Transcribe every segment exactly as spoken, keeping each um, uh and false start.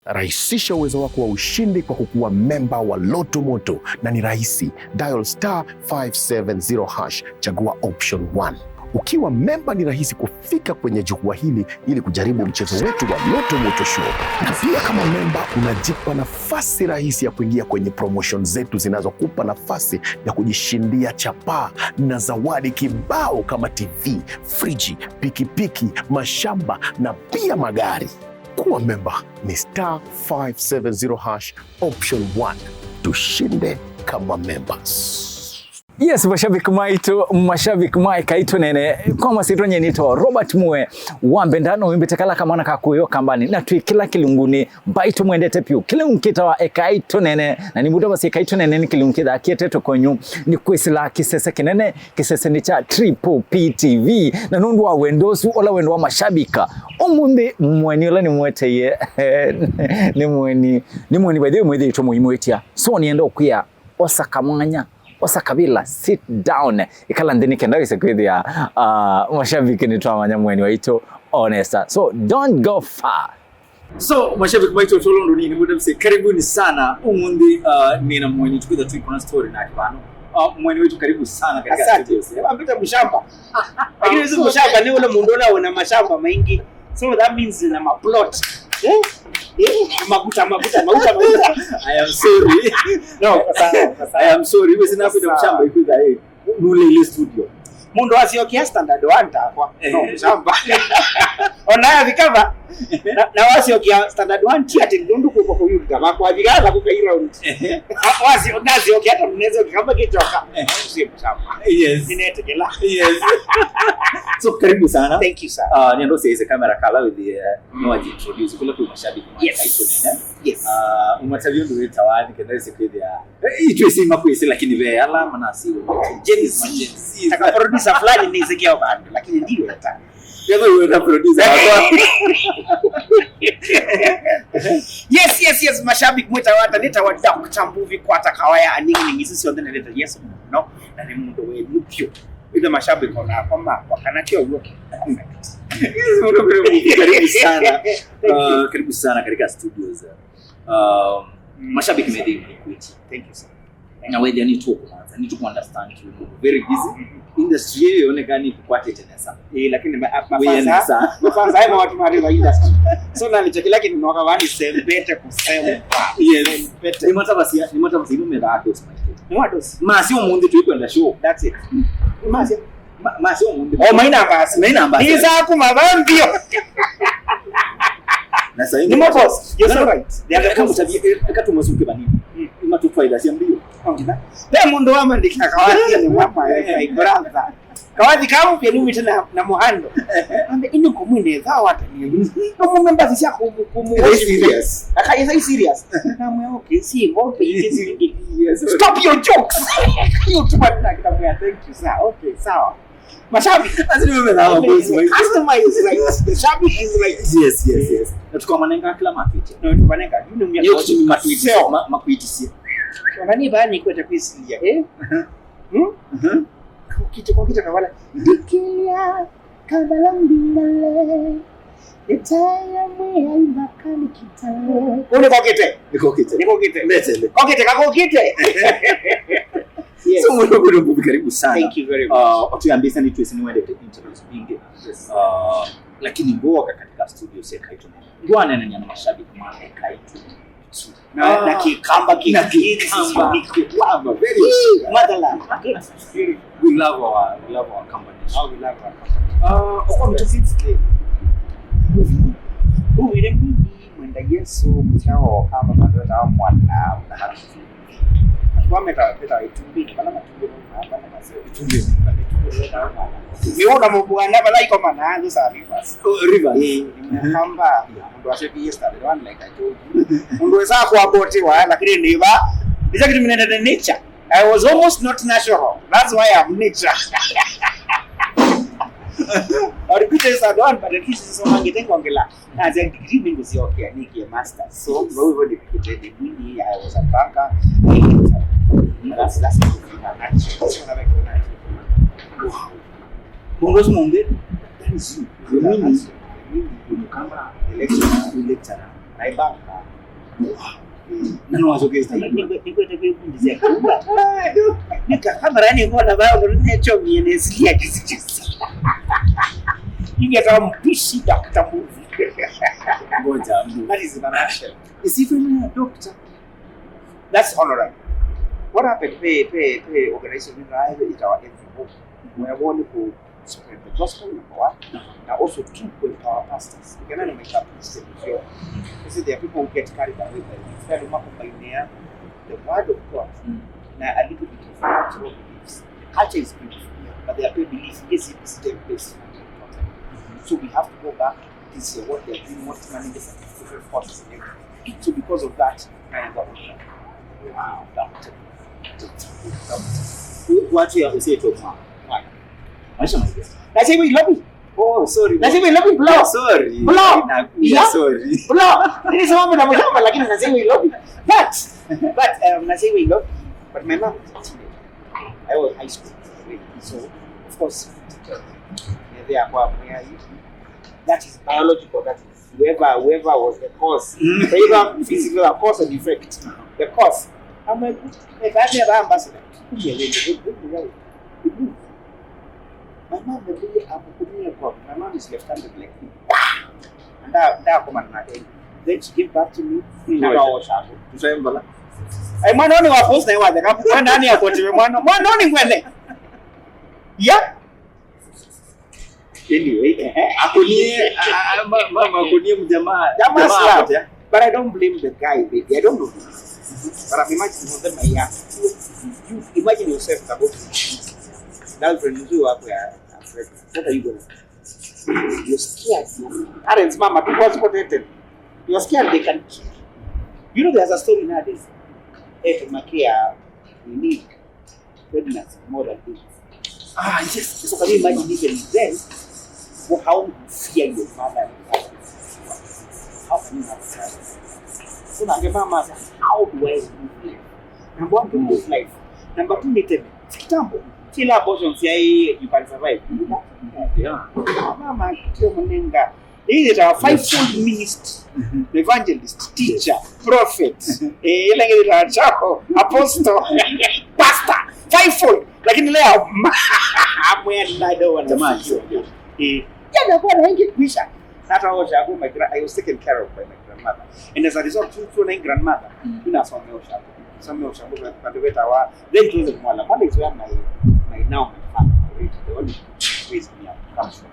Rahisisha uwezo wako wa ushindi kwa kukuwa memba wa Lotto Moto, na ni rahisi. Dial star five seven zero hash, chagua option one. Ukiwa memba, ni rahisi kufika kwenye jukwaa hili ili kujaribu mchezo wetu wa Lotto Moto Show. Na pia, kama memba, unajipa nafasi rahisi ya kuingia kwenye promotion zetu zinazokupa nafasi ya kujishindia chapaa na zawadi kibao kama T V, friji, pikipiki, mashamba na pia magari. Kuwa memba ni star five seven zero hash, option one. Tushinde kama members. Yes, mashabiki maitũ, mashabiki ma Ekai Tũneene, kwa masyĩtwa nyie nĩtawa Robert Mue wa Mbenda, no wĩmbĩte kala kamwana ka kũyo kambani, na twĩ kĩla kĩlungunĩ mbaitũ mwendete vyũ. Kĩlungu kĩtawa Ekai Tũneene, na nĩmũtavasya Ekai Tũneene nĩ kĩlungu kĩthaa kĩetetwe kwenyu nĩ kwĩsĩla kĩsese kĩnene, kĩsesenĩ kya Triple P T V. Na nũndũ wa wendo ũsu, ũla wendo wa mashabika, ũmũnthĩ mũeni ũla nĩmũeteie nĩ mũeni, nĩ mũeni by the way mwĩthĩĩtwe mũimwĩtya. So nĩenda ũkwĩa, osa kamwanya, osa kavila, sit down, ĩkala nthĩ nĩ kenda wĩse kwĩthĩa, ah, mashabiki nĩtwamanya mũeni waitũ o nesa. So don't go far. So, mashabiki maitũ, tũlũndũ nini, mũtavasye karibuni sana. Ũmũnthĩ, uh, nĩna mũeni tũkwĩtha twĩkona story nake vano. Uh, mũeni wetu, karibu sana katika studios. Asante. Nĩwambĩte mshamba. Lakini hizi mshamba ni ule mũndũ ũla wĩna mashamba maingĩ. So that means nĩna maplot. Eh? Eh? Makuta, makuta, makuta, makuta. I am sorry. No, kwa sawa, kwa sawa. I am sorry. Iwe sina kwĩta mshamba ikwĩtha, eh. Nũleile studio. Mũndũ wasyokia standard one takwa, no, ehe, mshamba. Ona yavikava, na, na wasyokia standard one, ti ati ndũndũ kũko kũyuka, vakwavikava kũka round. Ehe. A-, wasyo-, nasyokia ata mnaweza ukikamba kitoka. Ehe. Si mshamba. Yes. Nĩneetekela. Yes. So, karibu sana. Thank you, sir. Ah, nĩenda ũsyaĩĩsye kamera kala wĩthĩe, no waji introduce kũla kwĩ mashabiki ma Ekai Tũneene. Yes. Ah, ũmatavye ũndũ wĩtawa, nĩ kenda wĩse kwĩthĩa Eh, itwĩ si makwĩsĩ, lakini ve ala manasiwe. Gen Z. Gen Z. Taka producer fulani nĩsĩkĩa vandũ, lakini ndiwe ta. Wewe wewe ta producer wakwa. Yes, yes, yes, mashabiki mwĩtawa ata, nĩtawa Doctor Mbuvi Kwata Kawaya, aning'ining'i isu syonthe nĩndĩte Yesu mũno, na nĩ mũndũ wenyu vyũ. Ithe mashabiki ona akwa makwa, kana kyo ũguo kĩ. Yes, mũndũ karibu sana. Uh, karibu sana katika studios. Um, mashabiki methĩi maikwĩti. Thank you, sir. Na wethĩa nĩtũkũmanza, nĩtũkũunderstand you. Very busy. Industry ĩyo yoneka nĩkũkwatĩte nesa. Eh, lakini ma-, ma-, wĩya mafansa, nesa. Mafansa haya watu mali wa industry. So na nicho kila kitu noka wani sembete kusemba. Yes. Sembete. Nĩmatavasya, nĩmatavasya ino metha adosi maitũ. Nĩ wadosi. Masya ũmũnthĩ tũikwenda show. That's it. Masya. Ma-, masya ũmũnthĩ. Oh, maina mbasi. Maina mbasi. Nĩsa kuma vambio. Na sahi nĩ boss. You're so right. They are the bosses. Eka tũmasuke vanini. Mm. Imatũtwaitha sya mbio. Ve mũndũ wamandĩkĩa kawathi nĩ mwakwa, my brother. Kawathi kamu pia numite na, na mũhando. Ambe ino komwine thawa tani. No mũme mbasi sya kumu, kumu. Very serious. Aka is serious. Na mwe okay, si ngope, it is. Yes. Stop your jokes. You too much na kitabu ya thank you, sir. Okay, sawa. Mashabiki. Asi nĩmemethanga boss, right? Customer is right. Shabiki is right. Yes, yes, yes. Na tũkamanenga kĩla matwĩtye. No, tũmanenga. Nĩ kũtumi matwĩtye, ma-, makwĩtĩsye. Ona nĩ bani kwete kwĩsilia, eh? Mhm. Hmm? Mhm. Kokite, kokite kavala. Ndikilia kavala mbingale. Nĩtaĩa mwĩai mbakanĩ kĩtao. Kũu nĩ kokite. Nĩ kokite. Nĩ kokite. Mbetele. Kokite, kakokite. Yes. So, mũndũ kũndũ Mbuvi, karibu sana. Thank you very much. Uh, ũtwĩambĩsa nĩtwĩsĩ nĩwendete interviews mbingĩ. Yes. Uh, lakini ngwoka katika studio sya Ekai Tũneene. Ngwanenany'a na mashabiki ma Ekai Tũneene. Na, na Kĩkamba, na Kĩkamba. Very good. Motherland. We love our, we love our company. Oh, we love our company. Uh, of course, since the movie. Movie, the movie, Mwenda Yesu, mũsyawa wa Kamba, vandũ vetawa Mwana, Mwana. Kwa meta, meta Itumbĩ, kana Matumbĩ, kana Maseo. Itumbĩ. Kana Itumbĩ, vetawa Mwana. Nĩ wona mũbwana, vala ikomana, those are rivers. Oh, rivers. Eh, nĩ Mũkamba, mũndũ wa Shebi yesterday, the one like I told you. Mũndũ wesa kuabotiwa, lakini nĩ va. Nĩsya kitu minene the nature. I was almost not natural. That's why I'm nature. Or kuja is one, but at least so mange tengo ngela. As a degree mingi siokea, niki a master. So, no, we were the degree, I was a banker. That's, that's the thing. Wow. Mungu mungu. That is you. You mean you, you come back, the lecturer, the lecturer. I banker. Na no wacoke stand up. Nĩngwete kwĩvundĩsya kuumba. Nĩka kamera nĩngona vaa ũndũ nĩchomie nĩsilia juicy juicy. You get a mpishi doctor movie. Ngoja. That is in a nutshell. Is even a doctor. That's honorable. What happened? Pe, pe, pe organization ĩtawa N V O. Where one to spread the gospel, number one. Now also two, to empower pastors. You can only make up this thing. You see, there are people who get carried away by it. Fair to combine the word of God. Now a little bit of cultural beliefs. The culture is beautiful, but there are beliefs is step based. So we have to go back. This is what they're doing, what managers and different forces and everything. So because of that, I am going to watu ya useto mwa. Maisha maisha. Nasema ilobi. Oh, sorry. Nasema ilobi bro. Sorry. Bro. Nakuya, yeah, sorry. Bro. Nilisema mimi namshamba lakini nasema ilobi. But, but um, nasema ilobi. But my mom was a teenager. I was high school. So of course, they are kwa mwa. That is biological. That is whoever, whoever was the cause. Mm. Either physical or cause and effect. The cause. I'm like, hey, that never ambassador. My mom, the day I'm, my mom is left-handed like me. And that, that woman, then she gave birth to me. Ndio. Ndio. Mwana ni wa post na wa the cup. Mwana ni akotiwe mwana. Mwana ni ngwene. Yeah. Anyway, eh, eh. Akonie, ah, ah, ma-, mama akonie mjamaa. Jamaa jamaa slap. Akotia. But I don't blame the guy, baby. I don't know. But I'm imagining them, yeah. You imagine yourself about girlfriend mzuri wako ya, ya friend. What are you gonna do? You're scared. Your parents, mama, tu kwa siko tete. You're scared they can kill you. You know, there's a story nowadays. Eh, tumakia unique pregnancy more than this. Ah, yes. So can you imagine even then, how you fear your mother and father? How can you have a child? So now the mama says, how do I live life? Number one, to live life. Number two, ni teme. Kitambo, kila abortion, C I A, you can survive. Yeah. Mama, kio mnenga. Hii is our fivefold ministry. Mhm. Evangelist, teacher, prophet. Eh, ile ngine itawa chao, apostle, pastor, fivefold. Lakini leo, amwe, I don't want to. Jamaa, see you. Eh, jana kwa na ingi kuisha. Hata osha hapo, my gra-, I was taken care of by my grandmother. And as a result, tu, tu na grandmother, mm, tunasomea osha hapo. Somea osha hapo, kwa ndio beta wa, then tuweze kumwona. Mwana is where my, my, now my father, my, the one who raised me up, comes from.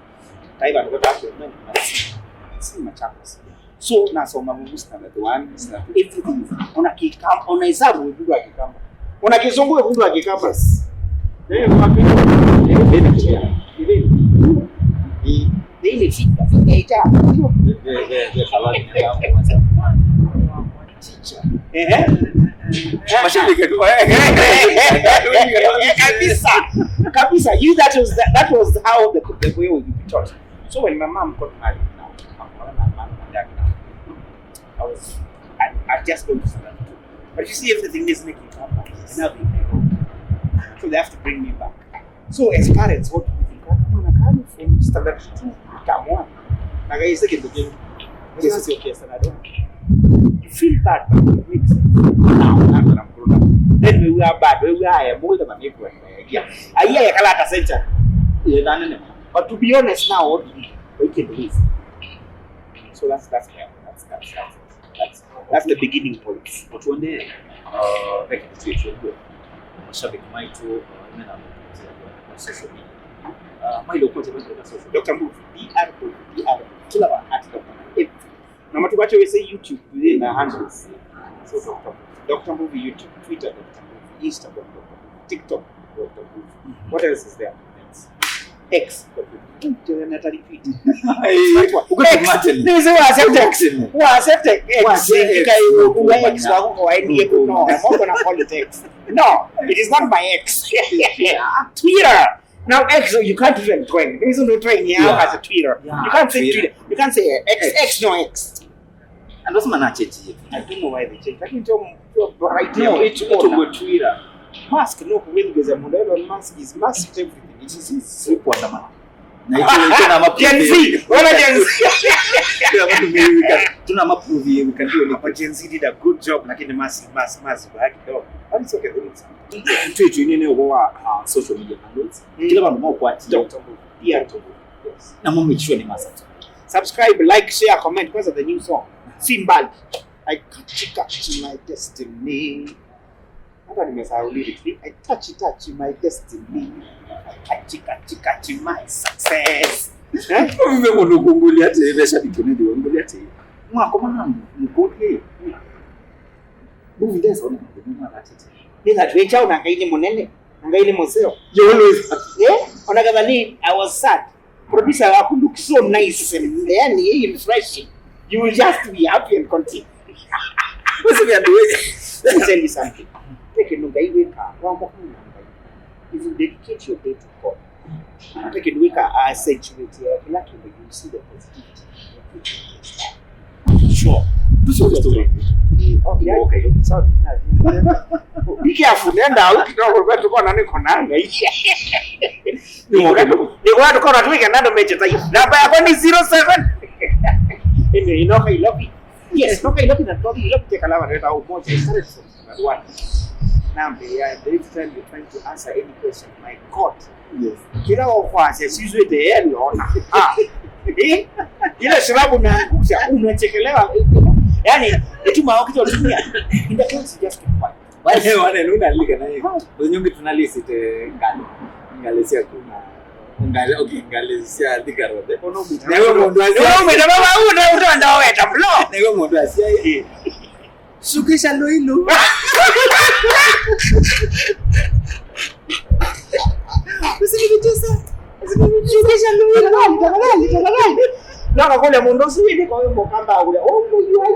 Taiva ndio watu wengi na si, si Machakos. So nasoma Mungu standard one, standard two, everything. Ona Kikamba, ona hesabu wewe wa Kikamba. Ona Kizungu wewe wa Kikamba. Eh, kwa pili. Eh, eh, eh. Ile fika, fika ita. Eh, eh, eh, eh, teacher. Ehe. Mashabiki tu. Eh, kabisa. Kabisa. You, that was the, that was how the, the way we were taught. So when my mom got married now, I was, I, I just don't understand. But you see, everything is making up. Now they make up. So they have to bring me back. So as parents, what do we think? Mwana kani from standard two, term one. Na guys, second to game. This is okay, standard one. You feel bad, but it makes sense. Now, now that I'm grown up. Then we were bad. We were, I am older than everyone. Yeah. A year, I can't say that. Yeah, no, no, no. But to be honest, now, what do we, we can do this. So that's, that's, that's, that's, that's, that's That's the beginning point. Tuone, uh, like, situation hiyo. Mashabiki maitũ, uh, mena kwa social media. Uh, mailo kwa social media. Doctor Mbuvi, D R Mbuvi, D R Mbuvi. Kila wakati Doctor Mbuvi. Everything. Na matukacho we say YouTube, we na handles. So Doctor Mbuvi. Doctor Mbuvi YouTube, Twitter Doctor Mbuvi, Instagram Doctor Mbuvi, TikTok Doctor Mbuvi. Mm-hmm. What else is there? X. Tena nata repeat. Hey, uko X. Imagine. This is what I said X. Imagine. What I said X. What I said X. X. No, I'm not gonna call it X. No, it is not my X. Yeah. Twitter. Now X, you can't even twin. There is no twin here. Yeah. As a Twitter. Yeah, you can't say Twitter. Twitter. You can't say X. X. X, no X. And also, man, I change it. I don't know why they change. Lakini ndio, ndio right now. No, it's, it's over Twitter. Musk, no, kuwezi kuweza muda, Elon Musk is masked everything. It is his. Sikuandamana. Na itu, itu na maprove. Gen Z. Wana Gen Z. Tuna maprove we can do it. But Gen Z did a good job, lakini mas, mas, mas, kidogo. But it's okay, it's okay. Itu, itu nene wa, uh, social media handles. Mm. Kila vandu maukwati. Doctor Mbu. Yeah, Doctor Mbu. Yes. Na mo make sure ni masa. Subscribe, like, share, comment. Kwanza the new song. Simbali. I catch, catch my destiny. Hata nimesahau lyrics. I touch, touch my destiny. I catch, catch, catch my success. Eh? Mimi mũndũ kũngũlia atĩ, ve shabiki ũnĩthi wangũlia atĩ, mwakoma na mũkũlie. Movie ndesa ona mũndũ mwa that. Nĩ that we chao na Ngai nĩ mũnene, na Ngai nĩ mũseo. You always happy. Eh? Ona kadhani I was sad. Producer waku look so nice and yani, hii refreshing. You will just be happy and continue. Usiwe nduwe. Let me tell you something. Peke nunga iweka, wa mwa nunga. If you dedicate your day to God, peke nunga accentuate ya kila kitu, you see the positivity. Sure. Tusi story. Okay. Okay. Sorry. Be careful. Nenda au kidogo, kwa tuko na niko nanga. Nĩkũla tũkorwa twĩkenda ndũmĩte tai. Namba yakwa nĩ zero seven. Ĩndĩ ĩnoka Ilovi. Yes, noka Ilovi na Ilovi, Ilovi tekala vandu vetawa Umoja. I started from standard one. Namba ya, every time you're trying to answer any question, my God. Yes. Kĩla ũkwasya sizwĩte yelona. Ah. Eh? Ile sababu na kusa unachekelewa. Yani, ituma wakati unatumia. In the class, just keep quiet. Wale, wale, nuna lika na hiyo. Nyonge tunalisite ngale. Ngale sia kuna. Ngale, okay, ngale sia Thika Road. Newe mundu asia. Newe mundu asia. Newe mundu asia. Newe mundu asia. Shukisha Loilo. Usinipitisa. Usinipitisa Loilo. Tafadhali, tafadhali, tafadhali. No, kakule mundu usu windi kwa wimbo kamba akule. Oh, you are.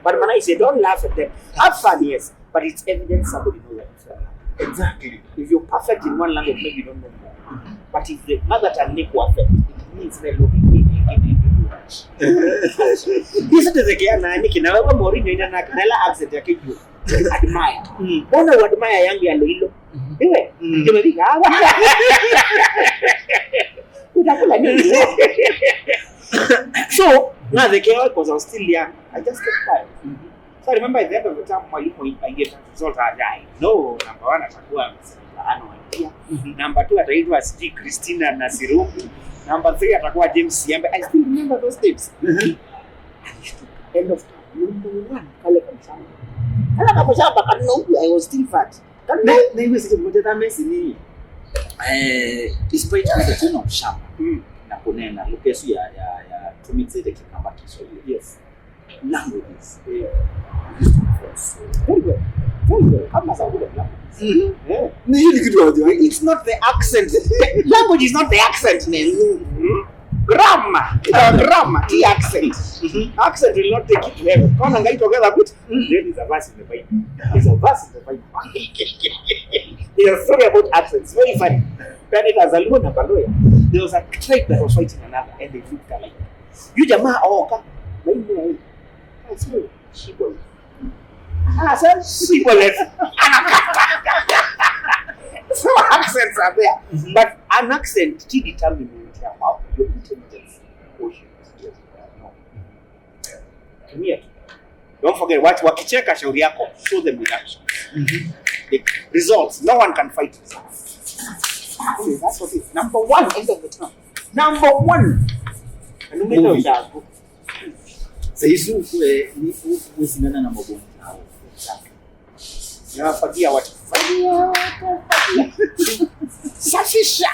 But man, I say, don't laugh at them. Have fun, yes. But it's evidence somebody knows what you're saying. Exactly. If you're perfect in one language, maybe you don't know more. But if the mother tongue ni perfect, it means they're looking in, in, in, in. Hizo tezekia na niki na wewe Mourinho ina na kanela accent ya Kenya. Admire. Mm. Mbona u admire yangu ya Loilo? Iwe, mm, ndio mimi hawa. Utakula nini? So, now the chaos, because I was still young, I just kept quiet. So I remember at the end of the term, mwalimu aingie result, I know number one atakuwa Mister Ano Angia. Mhm. Number two ataitwa sijui Christina Nasirumbi. Number three atakuwa James Siambe. I still remember those names. Mhm. End of term, number one, kale kamshamba. Kale kamshamba, kanogu, I was still fat. Kanogu. Na, na iwe sije mmoja na mesi ni, eh, despite the tone of shamba. Mm. Na kunena, lugha yesu ya, ya, ya, tumitsete Kikamba Kiswahili. Yes. Languages. Yeah. Used to be so. Very well. Very well. Kama za kule languages. Mm-hmm. Yeah. Ni hiyo ni kitu ya wajua. It's not the accent. Language is not the accent, man. Mm-hmm. Grammar. Uh, grammar. The accent. Mm-hmm. Accent will not take you to heaven. Kona ngai together good. Mm-hmm. There is a verse in the Bible. There's a verse in the Bible. There's a story about accents. Very funny. Then it has a Luo na Baloya. There was a tribe that was fighting another, and they looked alike. Yu jamaa oka. Na yu mwa. Asema, shibole. Ah, so shibole. So accents are there. Mm-hmm. But an accent ti determine your, your intelligence. Or your intelligence. No. Tumia tu. Don't forget, watu wakicheka shauri yako, show them with action. Mm-hmm. The results. No one can fight results. That's what it is. Number one, end of the term. Number one. Movie. Saizi ukwe ni usinana na mabongo. Nawafagia watu. Fagia watu, fagia. Safisha.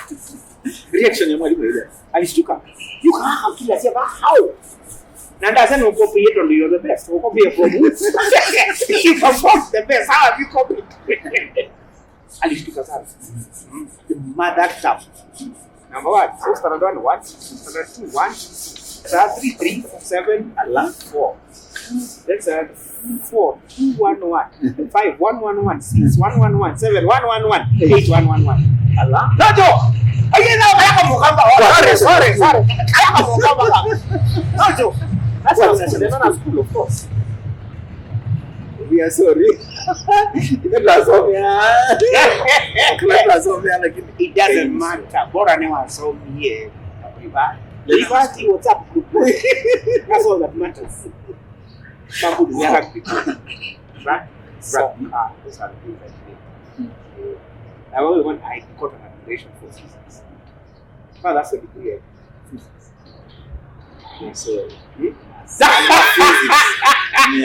Reaction ya mwalimu ile. Alishtuka. Yuka haka kila siku, how? Na ndasema ukopi yetu ndio the best. Ukopi ya from. You perform the best. How have you copied? Alishtuka sana. Mm. The mother tongue. Number one, so standard one, one, standard two, one, standard three, three, seven, four. Then standard four, two, one, one, five, one, one, one, six, one, one, one, seven, one, one, one, eight, one, one, one. Allah. No, Joe. Aye, na yaka mukamba. Sorry, sorry, sorry. Yaka mukamba. No, Joe. That's what I'm saying. They're not at school, of course. We are sorry. Ithe twasomea. Ithe twasomea, lakini it doesn't matter. Bora nĩ wasomie. University WhatsApp group. That's all that matters. Mambo ni yaka kitu. Right? Soccer, those are the things I play. So, I always want, I got an admiration for physics. But that's a degree in physics. Yeah, so, hmm? Sana physics. Ni,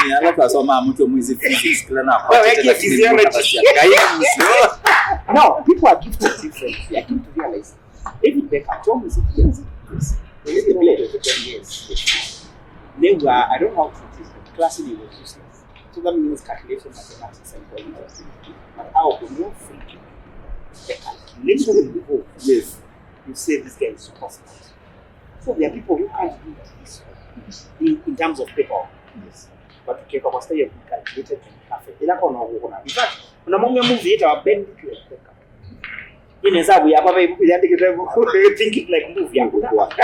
ni, alafu asoma mtu mwizi physics, kila na kwa. Wewe physiology. Guidance, no? No, people are gifted differently. I came to realize, David Beckham, Tom is a, yes, yes. Yes, yes. They were, I don't know how to teach them. Class was useless. So that means calculation, mathematics, and quality. But how can you free the calculation involved? Yes. You say this guy is super smart. So there are people who can't do this in, in terms of paperwork. Yes. But ukiweka kwa style ya calculated and perfect. Ila kona uko na. In fact, unamwambia movie ita wa Ben Beckham. Ine hesabu ya baba ibu yandikite thinking like movie ya kuwa.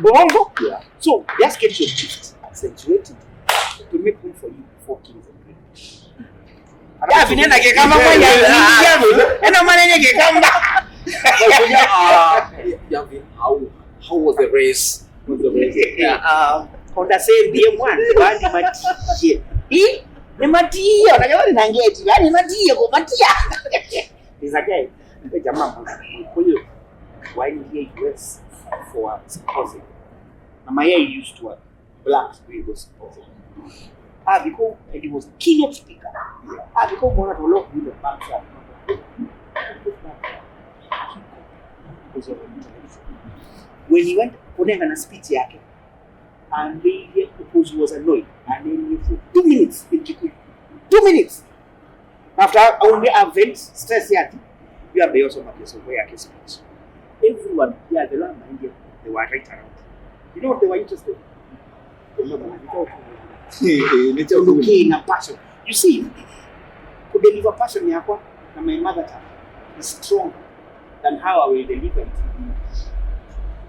Bongo. Yeah. So just get your gift, accentuate it to make room for you before kings and queens. Yavi nena kikamba kwa ya yavi. Ena manene kikamba. Yavi, how, how was the race? Was the race? Yeah, um, Honda save ye mwana wandi matie. Ii, ni matie, ona kama ni na ngeti, yani matie ko matia. Is a guy. The jamaa Mkuyu waendie U S for a symposium. Na my, he used to work black people supported. Ah, because, and he was keynote speaker. Ah, because mwana to look with the backside. Because of the intellectual. When he went kunenga na speech yake, and they, because he was annoyed, and then he for two minutes in Kikuyu. Two minutes. After only a vent stress yati, you have the also make so where case speech. Everyone, yeah, the lamb and they were right around. You know what they were interested in? Remember, I told you. Eh, eh, ni cha. Key na passion. You see, kudeliver passion yakwa na my mother tongue is strong than how I will deliver it in English.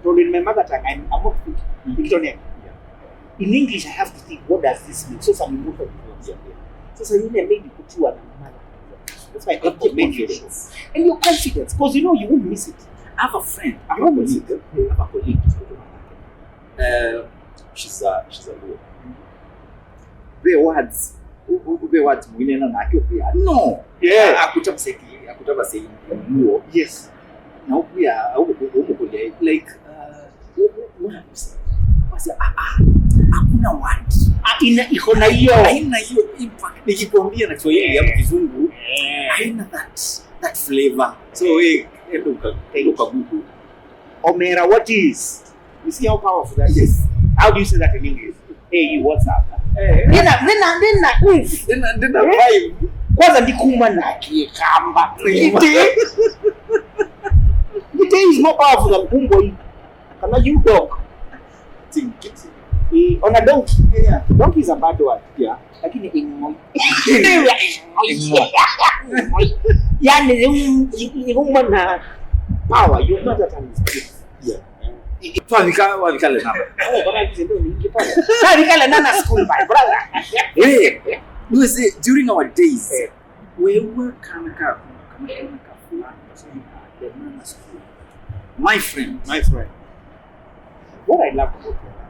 So in my mother tongue, I'm, I'm not thinking. Mm. Nikitonia. Yeah. In English, I have to think, what does this mean? So some emotion comes. Yeah, yeah. So some you may be put you on another. That's why I have to make you confidence. And your confidence, because you know you won't miss it. I have a friend, I have a colleague, I have a colleague. Uh, she's a, she's a Luo. The words, the words, mwinena na akio pia. No. Yeah. Akutaba seki, akutaba seki Luo. Yes. Na ukuya, ukukulia, like, uh, what, what, what have you said? Wasi, ah, ah, hakuna word. Ah, ina, iko na hiyo. Haina hiyo impact. Nikikwambia na Kiswahili au Kizungu, eh, haina that, that flavor. So, we, enda uka-, enda uka Google. Omera, what is? You see how powerful that is? Yes. How do you say that in English? Hey, you, what's up? Eh. Nina, nina, nina, oomph. Nina, nina vibe. Kwanza ndikuma na Kikamba. Ite. Ite is more powerful than kumbo hii. Kana you dog. Ting, ting. Eh, on a donkey. Yeah. Donkey is a bad word. Yeah. Lakini ing'oi. Ing'oi. Ing'oi. Yani, you, you, you want a power. You know that I'm Yeah. Twavika, wavika le namba. Oh, but I didn't know you keep on. Twavika le nana school, my brother. Hey, you see, during our days, eh, we were kana ka, kana, kana ka fulani, so you had the nana school. My friend. My friend. What I love about your nana,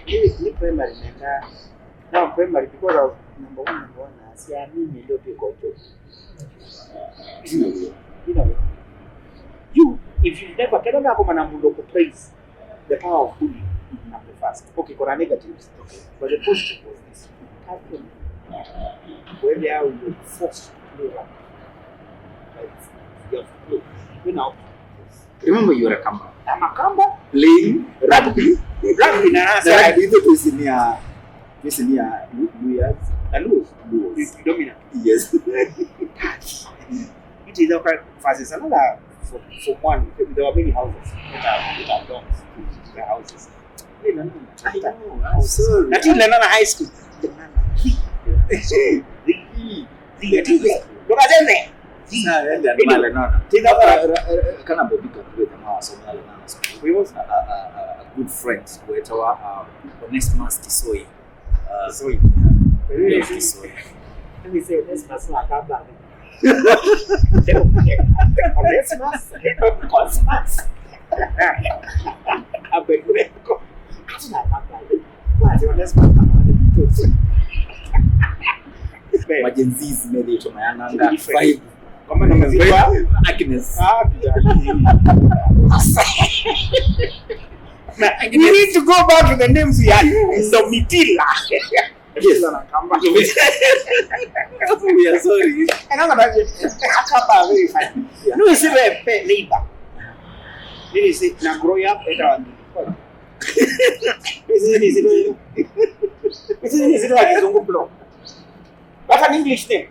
ni, ni primary nenda. Now primary, because I was number one, number one, I say, I mean, you don't take control. You know, you, if you've never, kenda nakomana mũndũ kũ praise the power of bullying at the first. Okay, kuna negatives. Okay. But the positive was this. Whether you were forced to play rugby, like, you have to play. When out. Remember, you are a Kamba. I'm a Kamba. Playing rugby. Rugby na, na rugby, hizo tusinia, tusinia Lu-, Luyas. Na Luos. Luos. Dominant. Yes. It is okay. Versus another for, for one, there were many houses. That are, that are dorms, the houses. I know, I'm sorry. Not even another high school. Three. Three. Three. Three. Look at them there. Three. Sa, enda male, no, no. Three. Uh, uh, uh, kana Bobby Kabwe, kama wasomea le nana school. We was a, a, a, a good friend. Wetawa, um, Onesmus Kisoi. Uh, Kisoi. Yeah. Kisoi. We say Onesmus na Kamba. Onesmus, Cosmas, Abednego. Hata na Kamba. Wazi Onesmus na Kamba. Majenzi methĩtwe mayananga vibe. Kama ni mzima. Agnes. Ah, yeah. We need to go back to the names we had. Domitila. Yes. Kamba. We are sorry. Akamba very fine. Yeah. No, you see, pe neighbor. Nini si na grow up eta wangi. Nini si nini si nini si kizungu bro. That's an English name.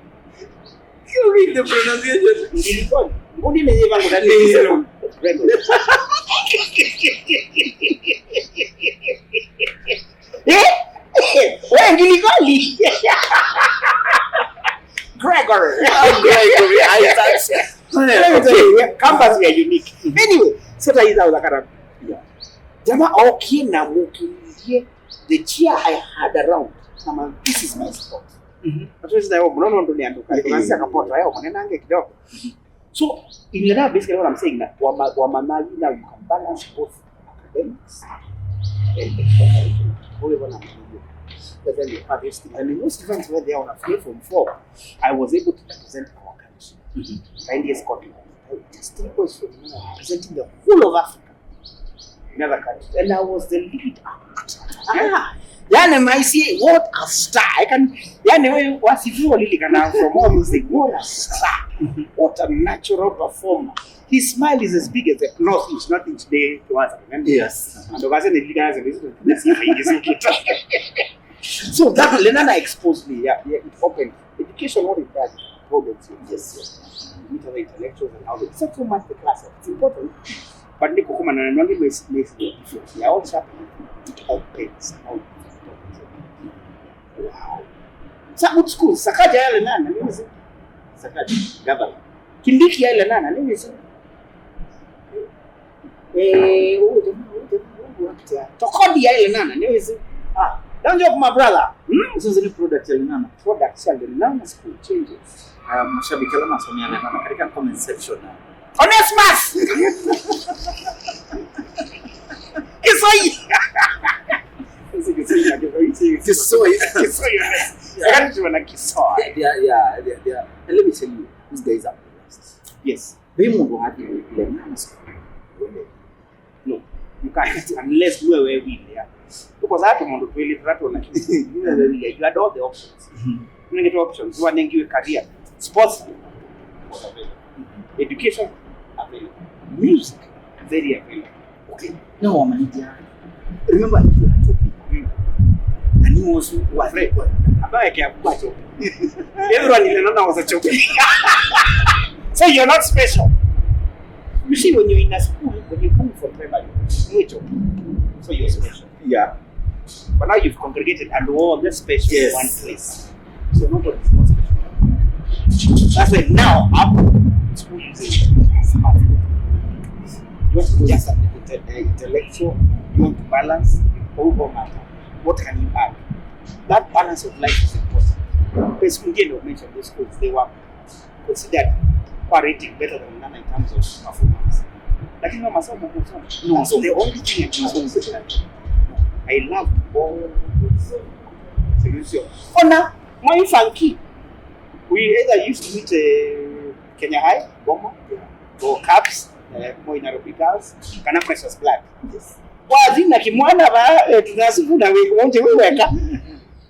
You read the pronunciation. Ngilikoni. Ngudi ni vangu na ndio. Eh? We Ngilikoli. Gregory. Gregory Isaacs. Let me tell you, we- Kambas we are unique. Anyway, so that is how the character. Yeah. Jamaa okie na mukilie the chair I had around. Kama this is my spot. Mhm. Hatuwezi na yeye mnaona ndo ni anduka. Eh, eh. Tunaanza kapota yeye mwanangu kidogo. So, in that, basically what I'm saying, that wama- wamanaji now you can balance both academics and extracurricular. Wewe bwana mdogo. But then you have this thing. I mean, most events when they are on a free from four, I was able to represent our country. Mhm. Kaindi Scotland. Just three boys from now representing the whole of Africa. In other countries. And I was the lead actor. Ah, yani, my see, what a star. I can, yani, wewe wasifiwa lili kana from all those things. What a star. What a natural performer. His smile is as big as the north is, nothing today to us. Remember? Yes. And the person that you guys are listening to this is. So that Lenana exposed me. Yeah, yeah, it opened. Education, what it does, it broadens you. Yes, yes. You meet other intellectuals and how they set so much the class. It's important. But niko kuma na nwangi mesi mesi difference. They are all sharp. It opens out. Wow. Sa good school. Sakaja yale nana. Nini si? Sakaja. Gavana. Kindiki yale nana. Nini si? Eh, huyu jamaa, huyu jamaa, huyu actor. Tokodi ya ile nana, ndio hizi. Ah, don't joke, my brother. Hmm? Sasa ni product ya Lenana. Product ya Lenana school changes. Ah, mashabiki wala masomea Lenana katika comment section. Onesmus! Kisoi! Kisoi, Kisoi. Kisoi, Onesmus. Yeah. Wakati tunaona Kisoi. Yeah, yeah, yeah, yeah. And let me tell you, these guys are blessed. Yes. Ve mũndũ wathĩĩle Lenana school. No, you can't unless nue wewile ya. Because hata mũndũ twĩlĩ tũtatũ, lakini nue wewile, you had all the options. Mhm. Nengete options, wanengiwe career. Sports, education, available. Music, very available. Okay. No, wamanyithia. Remember, you were Chopi. Mm. And he was what? Fred. Ambaye kia kuwa Chopi. Everyone in Lenana was a Chopi. So you're not special. You see, when you're in a school, when you come from primary, you're Chopi. So you're special. Yeah. But now you've congregated and we're all just special in one place. So nobody is more special. That's why now I'm school is smart. You want to be just an inte- uh, intellectual, you want to balance, oh, oh, matter. What can you add? That balance of life is important. Because again, you mentioned those schools, they were considered quite rating better than Lenana in terms of performance. Lakini no masomo, no masomo. No masomo. That's the only thing I can say. I love all those things. Ona, Mwai Funky. We either used to meet uh, Kenya High, Boma, or Cubs, uh, Moi Nairobi Girls, kana Precious Blood. Yes. Wathi na Kimwana ba, eh, tunasifu na we, wonje we weka.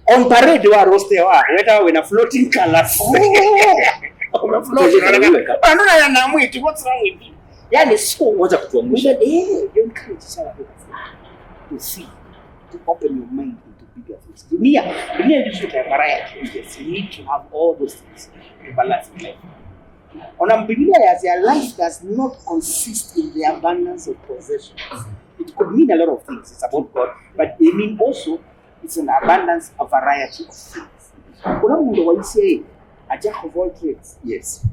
On parade wa roast wa, weta we na floating colors. Oh. Una float. Weka. Andũ na na mwĩtu, what's wrong with you? Yani, so wacha kutuangusha. Eh, you encourage each other to see, to open your mind into bigger things. Dunia, dunia ndio shoot ya variety. Yes, you need to have all those things to balance in life. On a Biblia, as your life does not consist in the abundance of possessions. It could mean a lot of things. It's about God, but it mean also it's an abundance, a variety of things. Kuna mũndũ waisye, a jack of all trades. Yes.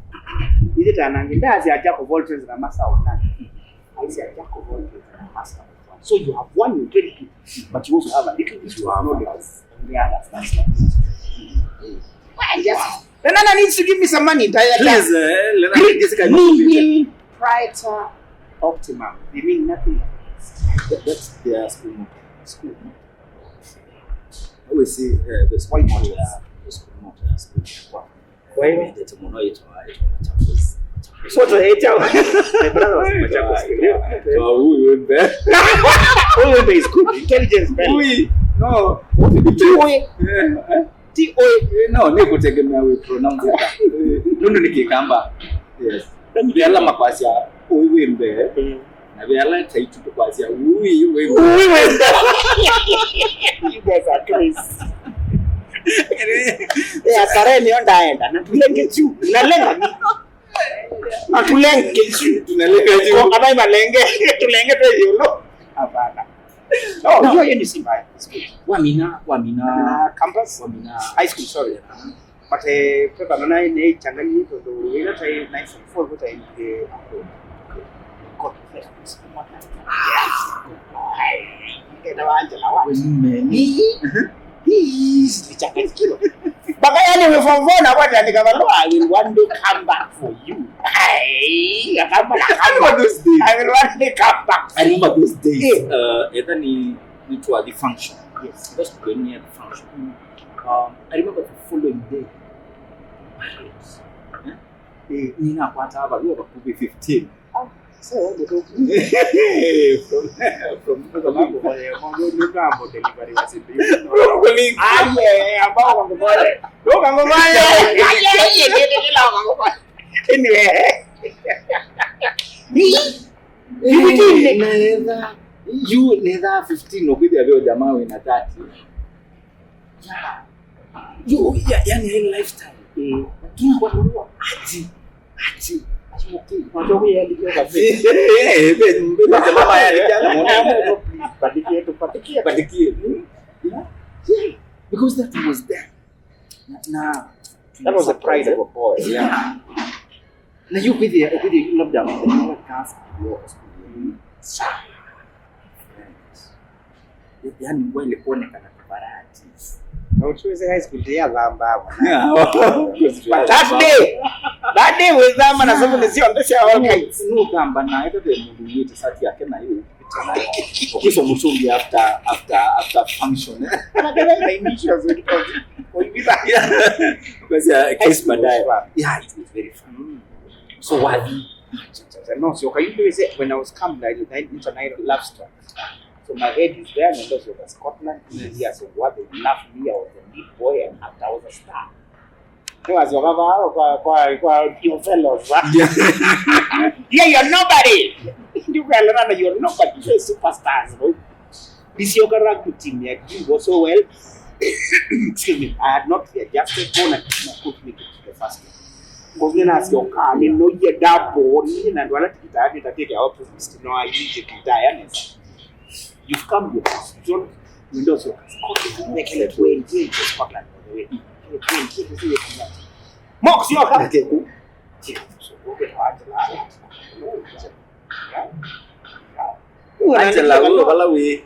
Ithe tanange, ndazi a jack of all trades na master of none. Aisye a jack of all trades na master of one. So you have one in twenty, but you also have a little bit of knowledge on the others. That's like it. Just, no, no, no, needs to give me some money. Please, uh, let us get a new computer. Nihil praeter optimam. They mean nothing. That, that's their school motto. School motto. I always say, uh, the school motto, uh, the school motto, uh, school motto. Kwa hiyo, ndio tumeona yetu, yetu Machakos. Machakos. Motto yetu. My brother was in Machakos. Kwa huyu wembe. Huyu wembe is good. Intelligence bell. Huyu. No. What did you say? T O A. Eh, eh. T O A. Eh, no, nĩ kũtegemea wĩ pronounce ata. Eh, nũndũ nĩ Kĩkamba. Yes. Ve ala makwasya, ũĩ wĩ mbee. Mm. Na ve ala taitu tũkwasya, ũĩ wĩ mbee. Ũĩ wĩ mbee. You guys are crazy. Yeah, Sareni yo ndaenda. Na tulenge juu. Nalenga. Atulenge juu. Tunalenga juu. Kwa kama malenge, tulenge tu yolo. Hapana. No, no, hiyo, hiyo ni Simba. It's good. Wamina, wamina. Wamina campus? Wamina. High school, sorry. But, eh, pepa nona ni changani tondũ ila tai nice and full, but I, eh, God, enda wa Angela wa. Wenumeni. Hii, hii, nichanganyikiwa. Mpaka yani we form four na kwati andika barua, "I will one day come back for you." Ai, akamba na kamba. I remember those days. I will one day come back. I remember those days. Yeah. Uh, either ni, ni to the function. Yes. Just going near the function. Mm. Um, I remember the following day. Parade. Eh? Eh, ninakwata barua vakuvĩ fifteen. Ah, so, from, from, from, from, from delivery was in the, aye, ambao wakakubali. Ndio wakakubali. Aye, aye, ndio kila wakakubali. Anyway. Ni, ni, ni, ni, na etha, yu, nĩ thaa fifteen, ũkwĩthĩa ve jamaa wĩna thirty. Yeah. Yo, ya, yani, hii lifestyle. Mm. Lakini kwa nini ati, ati, ati, okay. Watu wengi ya ndio kabisa. Eh, eh, eh, eh, mama ya ndio. Please, panikie tu, panikie. Panikie. Yeah. Yeah. Because that was there. Na, na, that was the pride of a boy. Yeah. Na yu kwĩthĩa, kwĩthĩa labda, the lower class of your school. Sa. Friends. Yani, wale kuonekana tu barati. Na uchuze high school ya lamba hapo. But that day, that day we thama na seven sio ndesha all kinds. No thamba na ete the mundu yetu sati yake na hiyo. Ukiso musungi after, after, after function, eh? Another my initials with, with, with, yeah. Because, uh, case baadaye. Yeah, it was very fun. Mm. So worthy. No, so can you say when I was come, I, I, it's a night love story. So my head is there, and also Scotland, mm, yeah, so what they love me, I was a big boy, and after I was a star. Nĩwasyoka vaa kwa, kwa, kwa your fellows, va? Yeah. Yeah, you're nobody. Ndio kwa lana, you're nobody. You're superstars, bro. Ndisyoka rugby team ya Jimbo so well. Excuse me, I had not readjusted, bona, I could make it to the first game. Kwa vile nasyoka, nĩnoie double, nĩ na ndwala tikita, nĩ tatete ya opposite, no, I need tikita, yani. You've come your position. Windows your Scotland. They can twenty to Scotland, by the way. Can twenty to Scotland. Mox, you come. Okay. Angela, wewe wala we.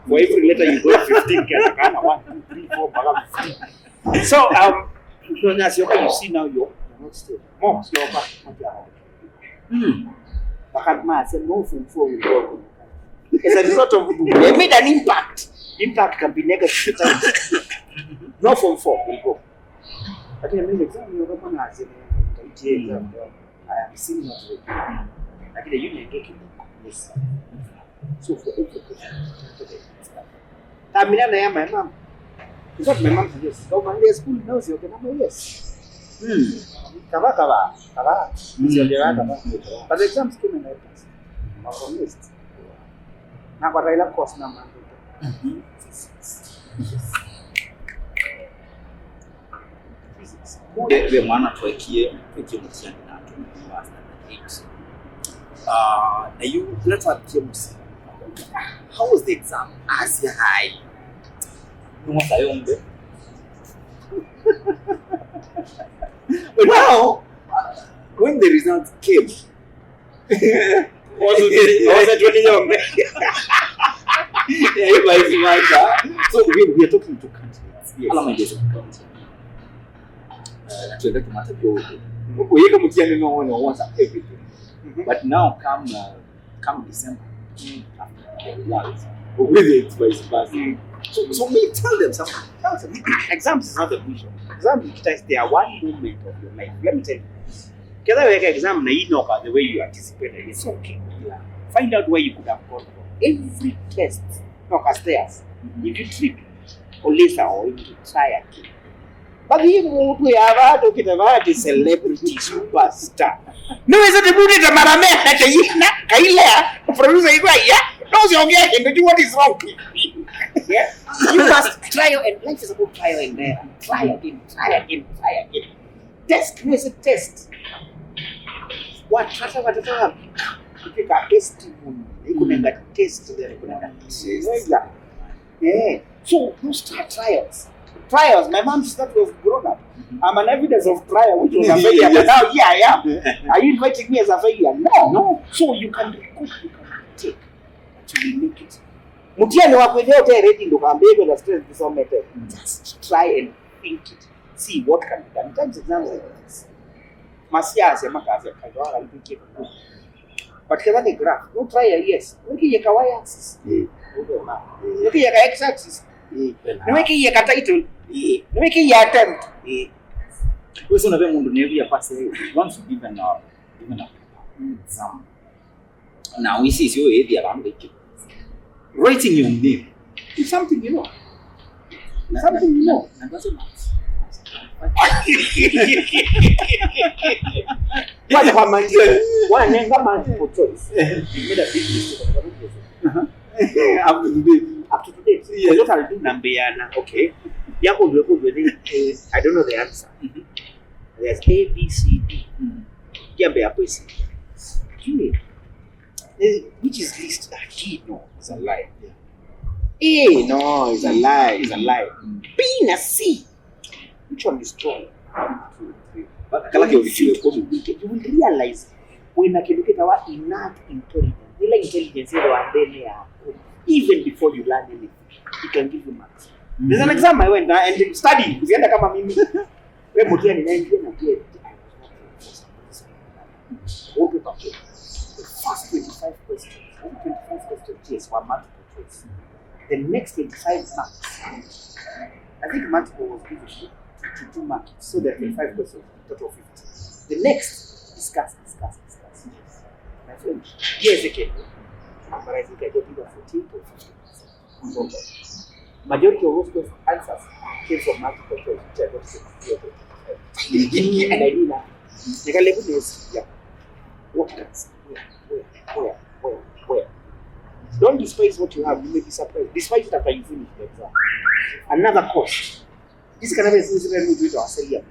Kwa every letter you go fifteen, kana one, two, three, four, mpaka fifteen. So, um, so now you see now you're, you're not still. Mox, you're back. Mm. Mpaka masya no form four will go. As a result of, they made an impact. Impact can be negative at times. No form four will go. Lakini mimi exam hiyo kama na zile, nitaitia exam. I am seeing what we do. Lakini yule ndio kitu. Yes. So for every question, tamina na ya my mom. Is what my mom suggests. Go man, there's school now, so okay, number, yes. Hmm. Kava, kava, kava. Mm. Sio ndio kava. But the exams came and I passed. I was on list. Na kwa Raila course number. Mhm. Physics. Physics. Ve, ve mwana twekie, twekie mũtiani na atũmĩwa standard eight. Uh, na yu, let's have James. How was the exam? Asya, "Ai, nĩmwasa yonthe." But now, uh, when the results came, was it, was it really yonthe? Eh, vice versa. So we, we are talking to candidates. Yes. Ala maendesha county. Uh, na tuende tumatavyo huko. Uyeka mutiani no one wants everything. Mm-hmm. But now come, uh, come December, mm, after the results, whether it's vice versa. Mm. So, so me tell them something. Tell them, exams is not a vision. Exam is just there one moment of your life. Let me tell you. Kila weka exam na inoka the way you anticipate, it's okay. Yeah. Find out where you could have gone wrong. Every test, no, stairs. Mm-hmm. If you trip, ulisa or you try again. But hii mtu ya watu kitavati celebrity superstar. No, is it mtu tamarame na chayina kailea producer igwa ya. No, siongea kindu, what is wrong? Yeah? You must try and life is about trial and error. Try again, try again, try again. Test, no, is it test? Watata, watata, kupika testimony. Ikunenga test, ikunenga test. Yeah. So you start trials. Trials. My mom said that was grown up. Mm-hmm. I'm an evidence of trial, which was a failure, but now here I am. Are you inviting me as a failure? No. No. So you can recoup, you can retake, but you will make it. Mutiani wa kwithia uteredi ndukambie kwenda stress disomete. Mm. Just try and think it. See what can be done. Times exams like this. Masiasa makasya kayo ala mpike. But ketha nĩ graph, no try a yes. Wĩkĩie ka y axis. Mm. Wĩkĩie ka x axis. Mm. Nĩwĩkĩie ka title. Mm. Nĩwĩkĩie attempt. Mm. Wĩsĩ ona ve mũndũ nĩevia pase once given a, given a exam. Na wĩsĩ sio ĩthia vandu ĩkĩ. Writing your name is something you know. Something you know. Na, na, na, na, kwanza kwa multiple, wanenga multiple choice. You made a big mistake. Uh-huh. Up to today. Up to today. Yes. What I'll do, nambeana, okay. Yako ndio kwa ndio, eh, I don't know the answer. Mm-hmm. There's A, B, C, D. Mm. Kiambe hapo isi. Kiwe. Eh, which is least? Ah, D, no, it's a lie. Yeah. A, no, it's a lie, it's a lie. Mm. B na C, which one is strong? One, two, three. But kala kĩũthikĩwe kũu, you will realize wĩna kĩndũ kĩtawa innate intelligence. Ĩla intelligence ĩrĩ wa nthĩnĩ yaku, even before you learn anything, it can give you marks. Mm-hmm. There's an exam I went, uh, and study, usiende kama mimi. We Mutiani naendie na ndiye. Open paper. The first twenty-five questions, only twenty-five questions, yes, were multiple choice. The next twenty-five marks, I think multiple was given to, to two marks, so there are twenty-five questions, total fifty. The next, discuss, discuss, discuss. Yes. My friend, yes, okay. But I think I got either forty-eight or fifty percent. Majority of those quest-, answers came from multiple choice, which I got sixty-three out of fifty-five. And I knew nothing. Nikalebu nesi, yeah. What else? Where? Where? Where? Where? Where? Don't despise what you have. You may be surprised. Despise it after you finish the exam. Another course. This kind of thing is very good to our Seli.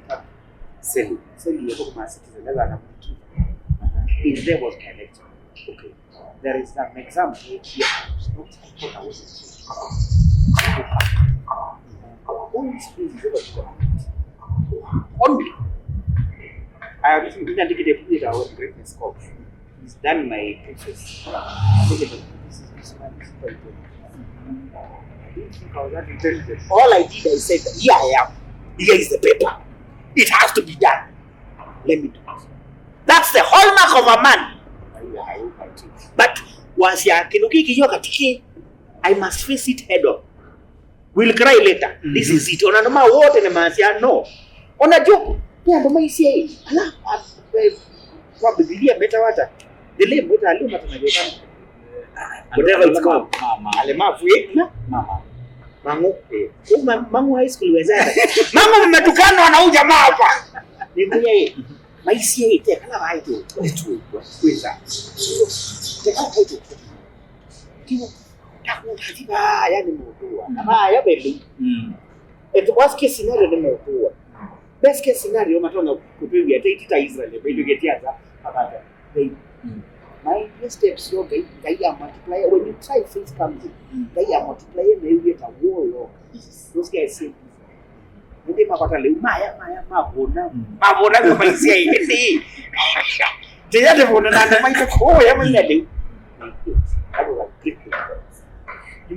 Seli. Seli, you talk about citizen. That's another two. Is there was my lecture. Okay. There is an exam here. I was not, I thought I wasn't. Only space is ever to connect. Only. I have written in a negative leader our greatness called. He's done my thesis. Negative thesis. This man is quite good. I didn't think I was that intelligent. All I did, I said, "Here I am. Here is the paper. It has to be done. Let me do it." That's the hallmark of a man. But wasya kĩndũ kĩĩ kĩyũka ti kĩ, I must face it head on. We'll cry later. This is it. Ona andũ ma wote nĩ masya no. Ona Job, nĩ andũ maisye, ala, a, e, kwa Biblia metawa ata? The lame, weta lame ata na Job. Whatever it's called. Mama. Alemavu, eh? Na? Mama. Mang'u, eh. Uma, Mang'u High School wezana. Mang'u mmetukana na huyu jamaa hapa. Nikuya, eh. Maisye, eh, teka na waitu. Wetu, kweza. Teka na waitu. Kiwa, takuta tiba, yani mũndũ wa. Na ba ya bebe. Mm. At worst case scenario nĩ mũndũ wa. Best case scenario, matonya kũtwĩw'a ta iti ta Israel, maitũkĩtie ata, akata, they, mm, my steps yo, Ngai, Ngai ya multiply, when you try, faith comes in. Mm. Ngai ya multiply, na you get a wall of, those guys say, nĩndĩ makwata lĩu, maya, maya, mavũna, mm, mavũna, ndio maisha hii. Tĩya tĩvũna na andũ maitũ kũũya maina lĩu. That was a great difference. You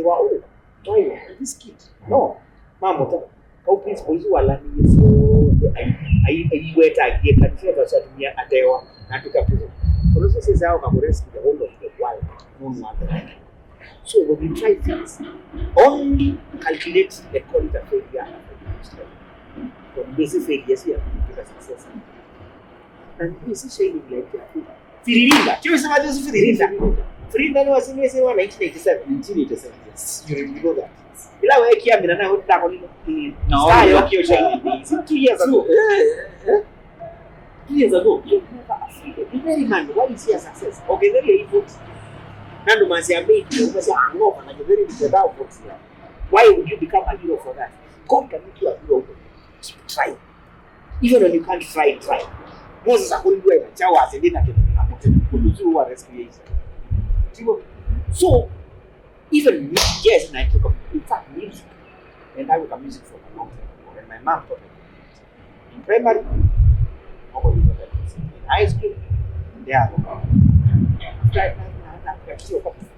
they were old. Why? This kid. No. Mamũta. Kau principal isu walaniie syonthe, ai-, ai-, aiweta agie kanisa, atumia atewa, na atuka prison. Kwa hiyo sisi zao kakurescue the whole of the world. Mungu wa the world. So when you try things, only calculate the quality of failure. Kwa hiyo failure si ya kutuka success. Na mimi si shahidi vile ya Firinda. Sio sema tu Firinda. Firinda ni wasini sema nineteen eighty-seven. Nineteen eighty-seven, yes. You remember that. Ila wewe kiambi na nawe ndako nini? No, star yo kio shahidi. Two years ago. Eh, eh. Two years ago. You never afraid. The very man, why is he a success? Okay, very evil. Nando masi amei, masi angova na very little votes. Why would you become a hero for that? God can make you a hero. Try. Even when you can't try, try. Moses akũlilwe na kyawa asĩndĩ na kĩndũ na mũtĩ kũlũzu wa rescue. Tiguo? So, even me, yes, na I took up, in fact, music. And I work music for a long time. And my mom taught me in primary, in high school, yeah. After I, I, I, I, I,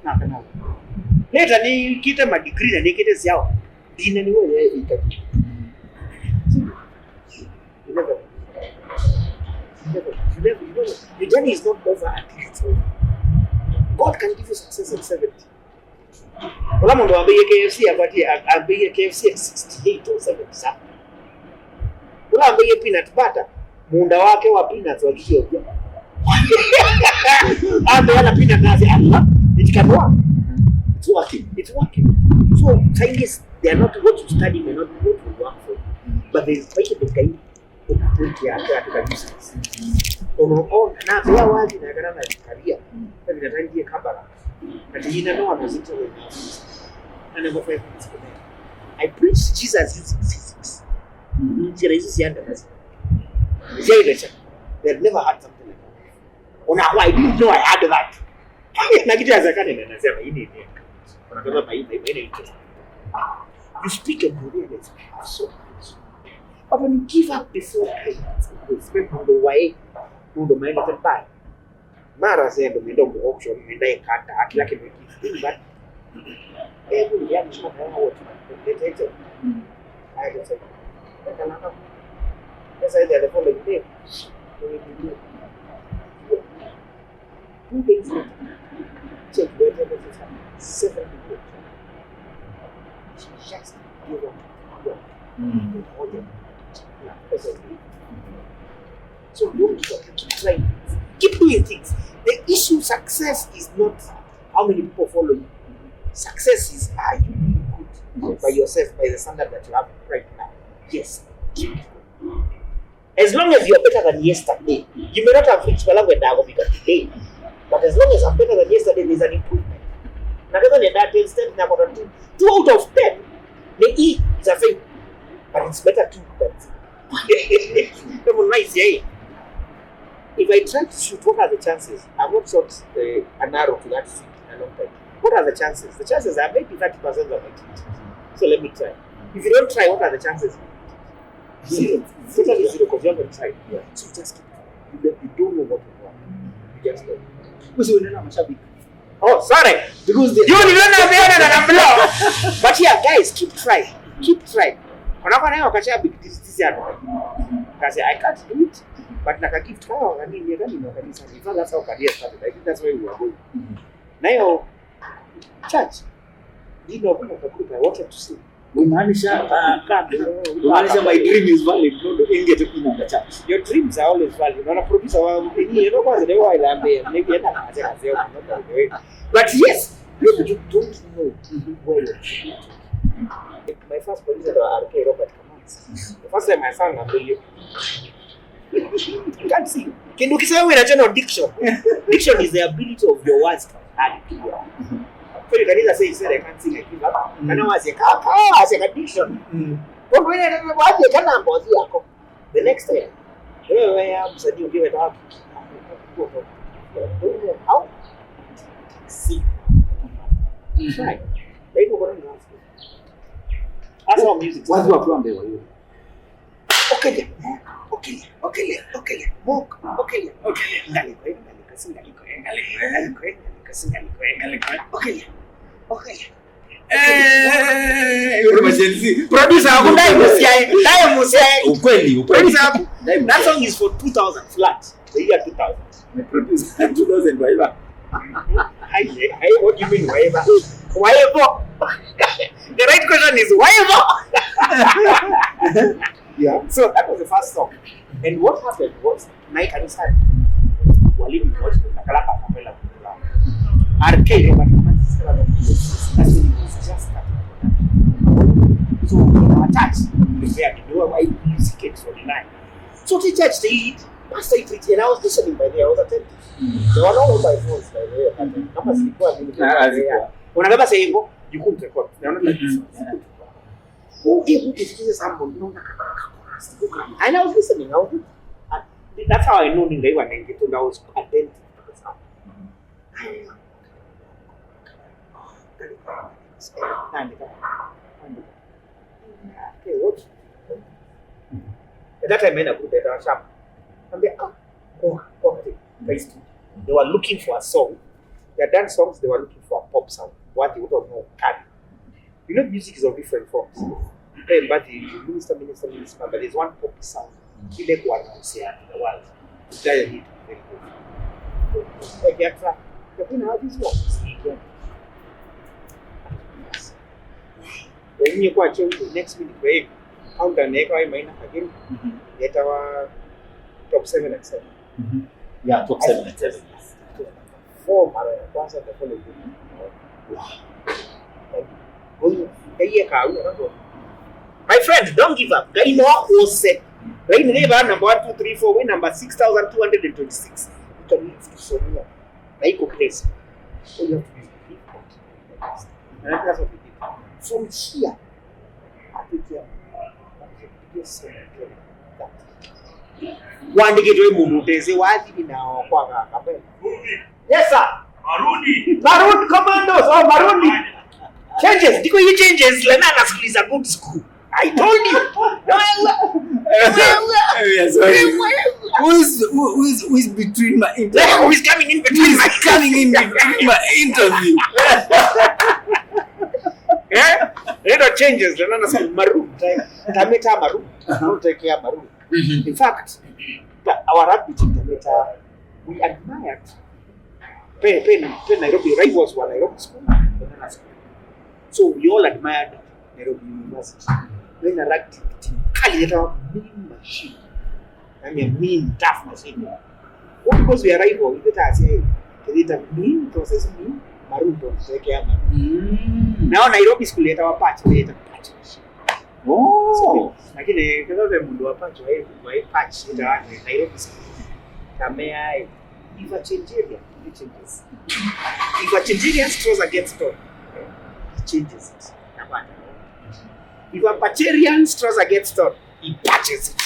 I, I, later, nĩkĩte ma degree na nĩkĩte syawa. Ndina nĩ wewe ĩkati. You never, you never, you never, you never, your journey is not over until it's over. God can give you success at seventy. Ũla mũndũ wambĩie K F C apatie, ambĩie K F C at sixty-eight or seventy something. Ũla ambĩie peanut butter, mũũnda wake wa peanuts wa Ethiopia. Ambe ana peanut nasi, Allah, it can work. It's working. It's working. So, scientists, they are not, what you study may not be what will work for you. But there is quite a bit of opportunity out there to use it. Ono, oh, na pia wazi na kana na career. Na vinatandie kabara. Na tiyina no anazito. And number five minutes. I preach Jesus using physics. Njĩra isu cia ndanasi. Cia irecha. They have never had something like that. Ona, I didn't know I had that. Na kitu ya zakani na nasema hii ni nini? Unataka bai bai bai interest. You speak and you realize, "Ah, so much." But when you give up before time, it's the way. Mundu maende tempai. Mara sendo mendo mu auction, menda ikata, kila kitu kifika. Every year, you know, what? They take it. I just say, "That's another." That's why the following day, we will do. Two days later, check where the message happened. Seven people. She just gave up. Mm. So don't give up. Keep trying things. Keep doing things. The issue, success is not how many people follow you. Success is, are you doing good by yourself, by the standard that you have right now? Yes. Keep going. As long as you're better than yesterday, you may not have reached vala wendaa kũvika today, but as long as I'm better than yesterday, there's an improvement. Na kethwa nenda ten, instead nakota two, two out of ten, ni hii is a fail, but it's better two than zero. Kama nice, yeah. If I try to shoot, what are the chances? I've not shot uh, an arrow to that street in a long time. What are the chances? The chances are maybe thirty percent of it. So let me try. If you don't try, what are the chances? Zero. Totally zero, 'cause you haven't tried. Yeah. So just keep trying. You don't, you don't know what will work. You just don't. Usiwe na mashabiki. Oh, sorry. Because they... You don't know, they don't know. But yeah, guys, keep trying. Keep trying. Kuna kwa nayo kacha big decision. Kasi, I can't do it. But naka gift kwa kanini, kanini, kanisa. In fact, that's how career started. I think that's where we were going. Nayo church, you know, kuna group I wanted to sing. Kumaanisha, uh, kumaanisha my dream is valid. No, no, ingete kuna church. Your dreams are always valid. Unaona, producer wa nini, you know, kwanza leo wa ilambia, maybe hata kazi kazi yao, not by the way. But yes, you don't know where you're going. My first producer was R K Robert Kamanzi. The first time I sang, I'm really You can't sing. Kĩndũ kĩseo wĩna kyo no diction. Diction is the ability of your words to add clear. So you can either say, "He said I can't sing, I give up." Kana wasye, "Ka, ka, wasye ka diction." Kwa hiyo, wasye kana ngozi yako. The next time, wewe ya msanii ukiwe tatu. How? Sing. Try. Kwa hivyo, kuna nafasi. That's how music. Watu wakiwa mbele wa hiyo. Okelia, mok, okelia, okelia, okelia, mok, okelia, okelia, ngaliko, ngaliko, si ngaliko, ngaliko, ngaliko, ngaliko, si ngaliko, ngaliko, okelia, okelia. Eh, yule majenzi. Producer wako ndaye musiae, ndaye musiae. Ukweli, ukweli. Producer wako. That song is for two thousand flat. The year two thousand. My producer, two thousand waiva. Hey, hey, what do you mean waiva? Waiva. The right question is waiva. Yeah. So that was the first song. And what happened was, my kanisa, walimu wote, nakalaka kapela kula. R K Robert Kamanzi, was just starting. So, in our church, we were doing music at forty-nine. So the church, they, pastor, he preached, and I was listening by there, I was attentive. There were no mobile phones by the way, but kama zilikuwa mimi, unabeba sasa hivyo, you couldn't record. They are not like this. Who gave you this example? No, no, no, no, no. And I was listening, I was, that's how I know ninga iwa ningi, and I was attentive to the sound. Naandĩka. Naandĩka. Okay, what? At that time, I couldn't tell Sham. Ambia, ah, kwa, kwa, guys, they were looking for a song. They had done songs, they were looking for a pop sound. What they would not know can. You know, music is of different forms. Hey, but you minister, minister, minister, but there's one pop sound. Ile kwa nose ya the world. That you need to be very good. Like, yeah, the thing, how this works? Wenye kwa cheo, next minute, kwa hiyo, counter na ikawa imaina again. Yetawa top seven and seven. Yeah, top seven and seven. Four mara ya kwanza, the following week. Wow. Like, oh, yeah, yeah, ka, you know, my friend, don't give up. Ngai no akũse. Ngai nĩ neighbor number one, two, three, four, we number six thousand two hundred and twenty-six. You can live to so near. Na iko place. All you have to do is believe God. And that's what we did. From here, I think, yeah, wandĩkĩtwe mũndũ ũtesĩ wathi na kwa kapela. Yes, sir. Maroon. Maroon Commandos or Maroon. Changes. Ndiko hii changes, Lenana school is a good school. I told you. Who is, who, who is, who is between my interview? Who is coming in between my, coming in between my interview? Changes, na nana sana maroon, time. Tameta maroon. Don't take care maroon. In fact, our rugby team tameta, we admired. Pe, pe, pe Nairobi, rivals were Nairobi school, banana school. So we all admired Nairobi University. Then a rugby team, kali yetawa Mean Machine. I mean, mean, tough machine. What, because we arrive, we get us here. They mean process, mean maroon, don't take care maroon. Now Nairobi school yetawa patch, yetawa patch machine. Oh. So, lakini kama vile mtu wa patch, wa, wa patch, yetawa Nairobi school. Tamea, if a change area, it changes. If a change area straws against stone, it changes it. Napata. If a Pacherian straws against stone, he patches it.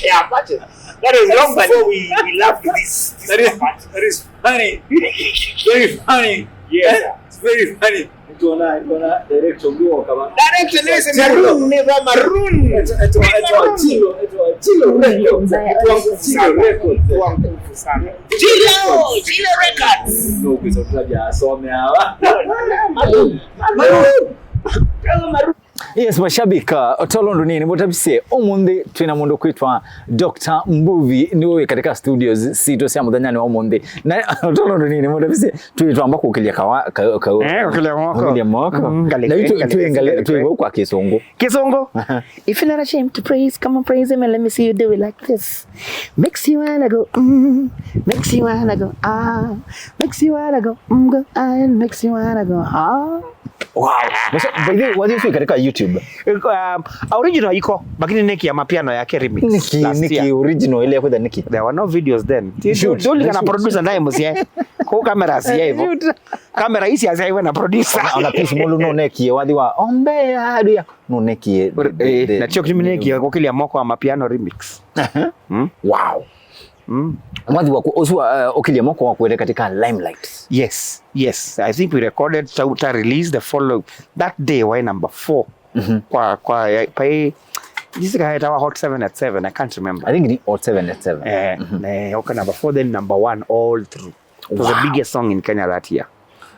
Yeah, patches. That is long before we, we love this, this that is, part. That is funny. Very funny. Yes, sir. It's very funny. Tuona, tuona director ndio kama. Director ndio sema maroon, ni va maroon. Eto, eto, eto, Chilo, eto, Chilo Records. Chilo Records. Chilo, Chilo Records. No, kwiza kula bya some hawa. Maroon. Maroon. Maroon. Yes, mashabiki, uh, tolo ndunini mutabisie umunthi twina mundu kwitwa Doctor Mbuvi, niwe wi katika studios situ cia muthenya ni umunthi. Na tolo ndunini mutabisie twitwamba kukilia kawa ka, ka, eh, kukilia moko. Kukilia moko. Mm, na itu tuengale tuigo kwa kisungu. Kisungu. If you're not ashamed to praise, come and praise him and let me see you do it like this. Makes you wanna go, mm, makes you wanna go, ah, makes you wanna go, mm, go, ah, and makes you wanna go, ah. Wow. By the way, wathi ucio katika YouTube. Um, original iko, lakini niki ya mapiano yake remix. Niki, last niki year. Original ile kwenda niki. There were no videos then. Shoot. Nduli kana producer naye musie. Kwa kamera sie hivyo. Kamera hizi haziwe na producer. Ona, ona Peace Mulu no nekie wathi wa ombe aduya no nekie. Eh, na chio kimi nekie kwa kile moko wa mapiano remix. Wow. Mm. Mwathi wa usu uh, ukilia moko wa kwele katika limelight. Yes, yes. I think we recorded ta, ta release the follow that day wa number four. Mm-hmm. Kwa kwa ya- pa hii this guy our Hot seven at seven, I can't remember. I think ni Hot seven at seven. Eh, eh, okay, number four, then number one all through. It was the biggest song in Kenya that year.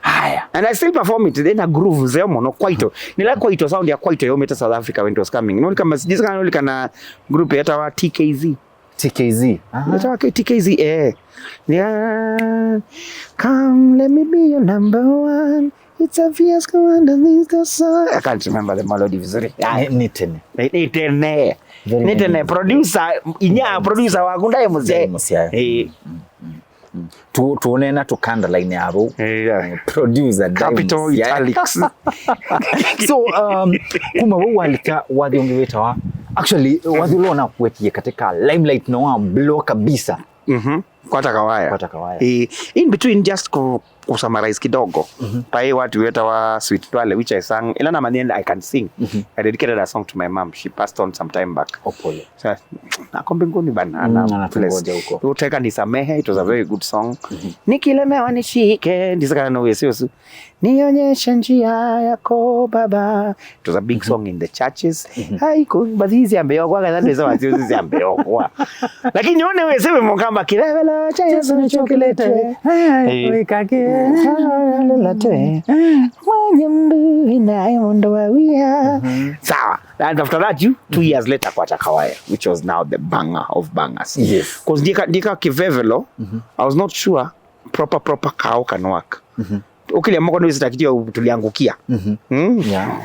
Haya. And I still perform it in a groove zeo mono kwaito. Nila kwaito sound ya kwaito yomete South Africa when it was coming. Noli kama sijisi kana noli kana group yetawa T K Z. T K Z. Aha. Yetawa K- T K Z eh. Yeah. Come let me be your number one. It's a fiasco underneath the sun. I can't remember the melody vizuri. Yeah. Ni- Nitene. Ni- Nitene. Very Nitene nice. Producer inya producer waku ndaye mzee. Ndaye mzee. Eh. Tu- tuonena tukanda line yavo. Eh, yeah. Producer Capital Dimes, yeah. Italics. So um, kuma vau walika wathi ungi witawa actually wathi ula unakuetie katika limelight na wa blow kabisa. Mhm. Kwata kawaya. Kwata kawaya. Eh, in between just ku, ku summarize kidogo. Mhm. Pae watu wetawa Sweet Twale which I sang. Ila na manene I can sing. Mhm. I dedicated a song to my mom. She passed on some time back. Oh, pole. Sa- nako mbinguni bana. Mm, ana- anatungoja blessed huko. Uteka nisamehe, it was a very good song. Mhm. Nikilemewa nishike ndisakana no wesi usu. Nionyeshe njia yako baba. It was a big song in the churches. Mhm. Hai kuimba zizi ambeyo kwa kana ndeza wazi zizi ambeyo kwa. Lakini one wesi we mukamba kilevelo cha Yesu nicho kilete. Hai kuikake. Lelate. Mwenye mbu inaye mundu wa wia. Mhm. Sawa. And after that, you two years later, Kwata Kawaya, which was now the banger of bangers. Yes. Because ndika, ndika kivevelo, I was not sure proper, proper kao can work. Ukile moko ndio zitakitia tuliangukia. Mm? Yeah.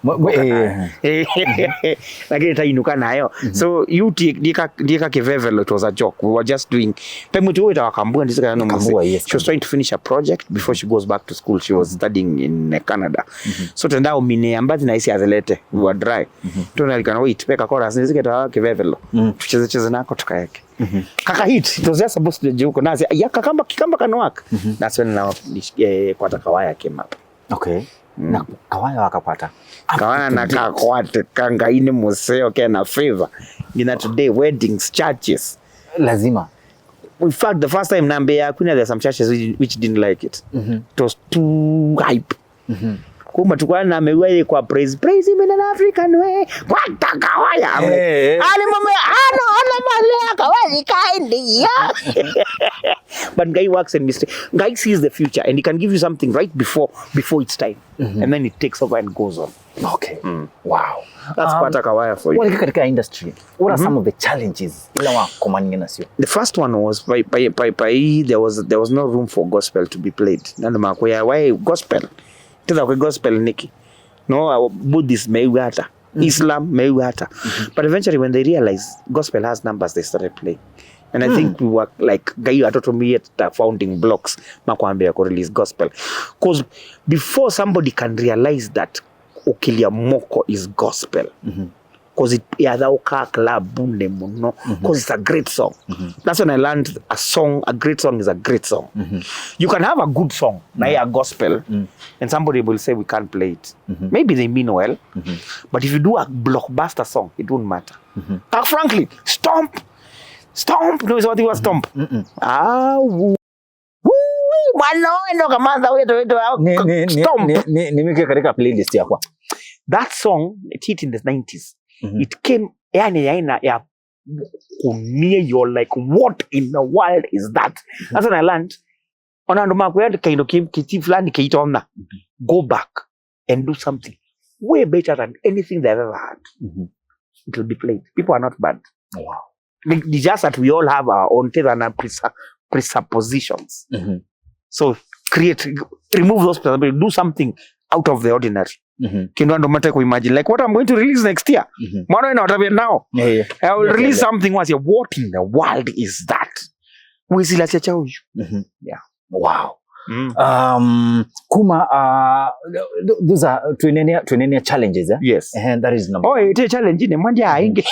Mwe- mwe- eh. Lakini tainuka nayo. So you ti- ndika, ndika kivevelo, it was a joke. We were just doing. Time tu wita wakambua ndizika no Wakambua, yes. She was trying to finish a project before she goes back to school. She was studying in uh, Canada. So tenda umine ambazi na isi azelete. We were dry. Tuna likana wait peka chorus nizike ta kivevelo. Tucheze cheze nako tukaeke. Kaka hit, it was just supposed to be huko. Nasi ya kakamba kikamba kanwaka. That's when now eh, Kwata Kawaya came up. Okay. Na kawaya wakakwata. Kawaya na kakwate kangaini museo kena favor. Nina today weddings, churches. Lazima. In fact, the first time nambe ya kuna, there's some churches which, which didn't like it. It was too hype. Kuma tukwana namewa ye kwa praise praise him in an African way. Kwata Kawaya. I'm like, eh, eh. Ali mama ano ana malea kawaji kaindi ya. But Ngai works in mystery. Ngai sees the future and he can give you something right before, before it's time. And then it takes over and goes on. Okay. Wow. That's Kwata Kawaya for you. Walika katika industry, what are some of the challenges ila wakomanie nasyo? The first one was by, by, by, by, there was, there was no room for gospel to be played. Na andũ makwĩa, why gospel? Titha kwĩ gospel nĩkĩ? No, uh, Buddhist mew'a ata? Islam mew'a ata? But eventually when they realized gospel has numbers, they started playing. And I think we were like, Ngai atũtũmie ta founding blocks ma kwambĩĩa kũ release gospel. 'Cause before somebody can realize that Ũkĩlya Moko is gospel, 'cause it yathaũkaa club-inĩ mũno, 'cause it's a great song. That's when I learned a song, a great song is a great song. You can have a good song na ya gospel, and somebody will say we can't play it. Maybe they mean well, but if you do a blockbuster song, it won't matter. Kirk Franklin, stomp, stomp. No, is what he was stomp. Ah, woo. Woo, mwana ũyũ ndo kamantha wĩtũ, wĩtũ, Ni- ni- ni- stomp. ni- ni- nimike katika playlist yakwa. That song, it hit in the nineties. It came, yani, yaina ya kunie, you're like, what in the world is that? That's when I learned. Ona andũ makwĩa kĩndũ kĩ- kĩti fulani kĩitonya. Go back and do something way better than anything they've ever had. It will be played. People are not bad. Wow. Ni- ni just that we all have our own taste and our presa- presuppositions. So create, remove those presuppositions, do something out of the ordinary. Kĩndũ andũ mate kuimagine, like, what I'm going to release next year. Mwana wena watavya nao. Yeah, yeah. I will release something was, what in the world is that? Wĩsilasya kyaũ yu? Yeah. Wow. Um, kuma, uh, th- th- those are twenty, twenty challenges, eh? Yes. And that is number Oh, it is challenge in Monday, I think.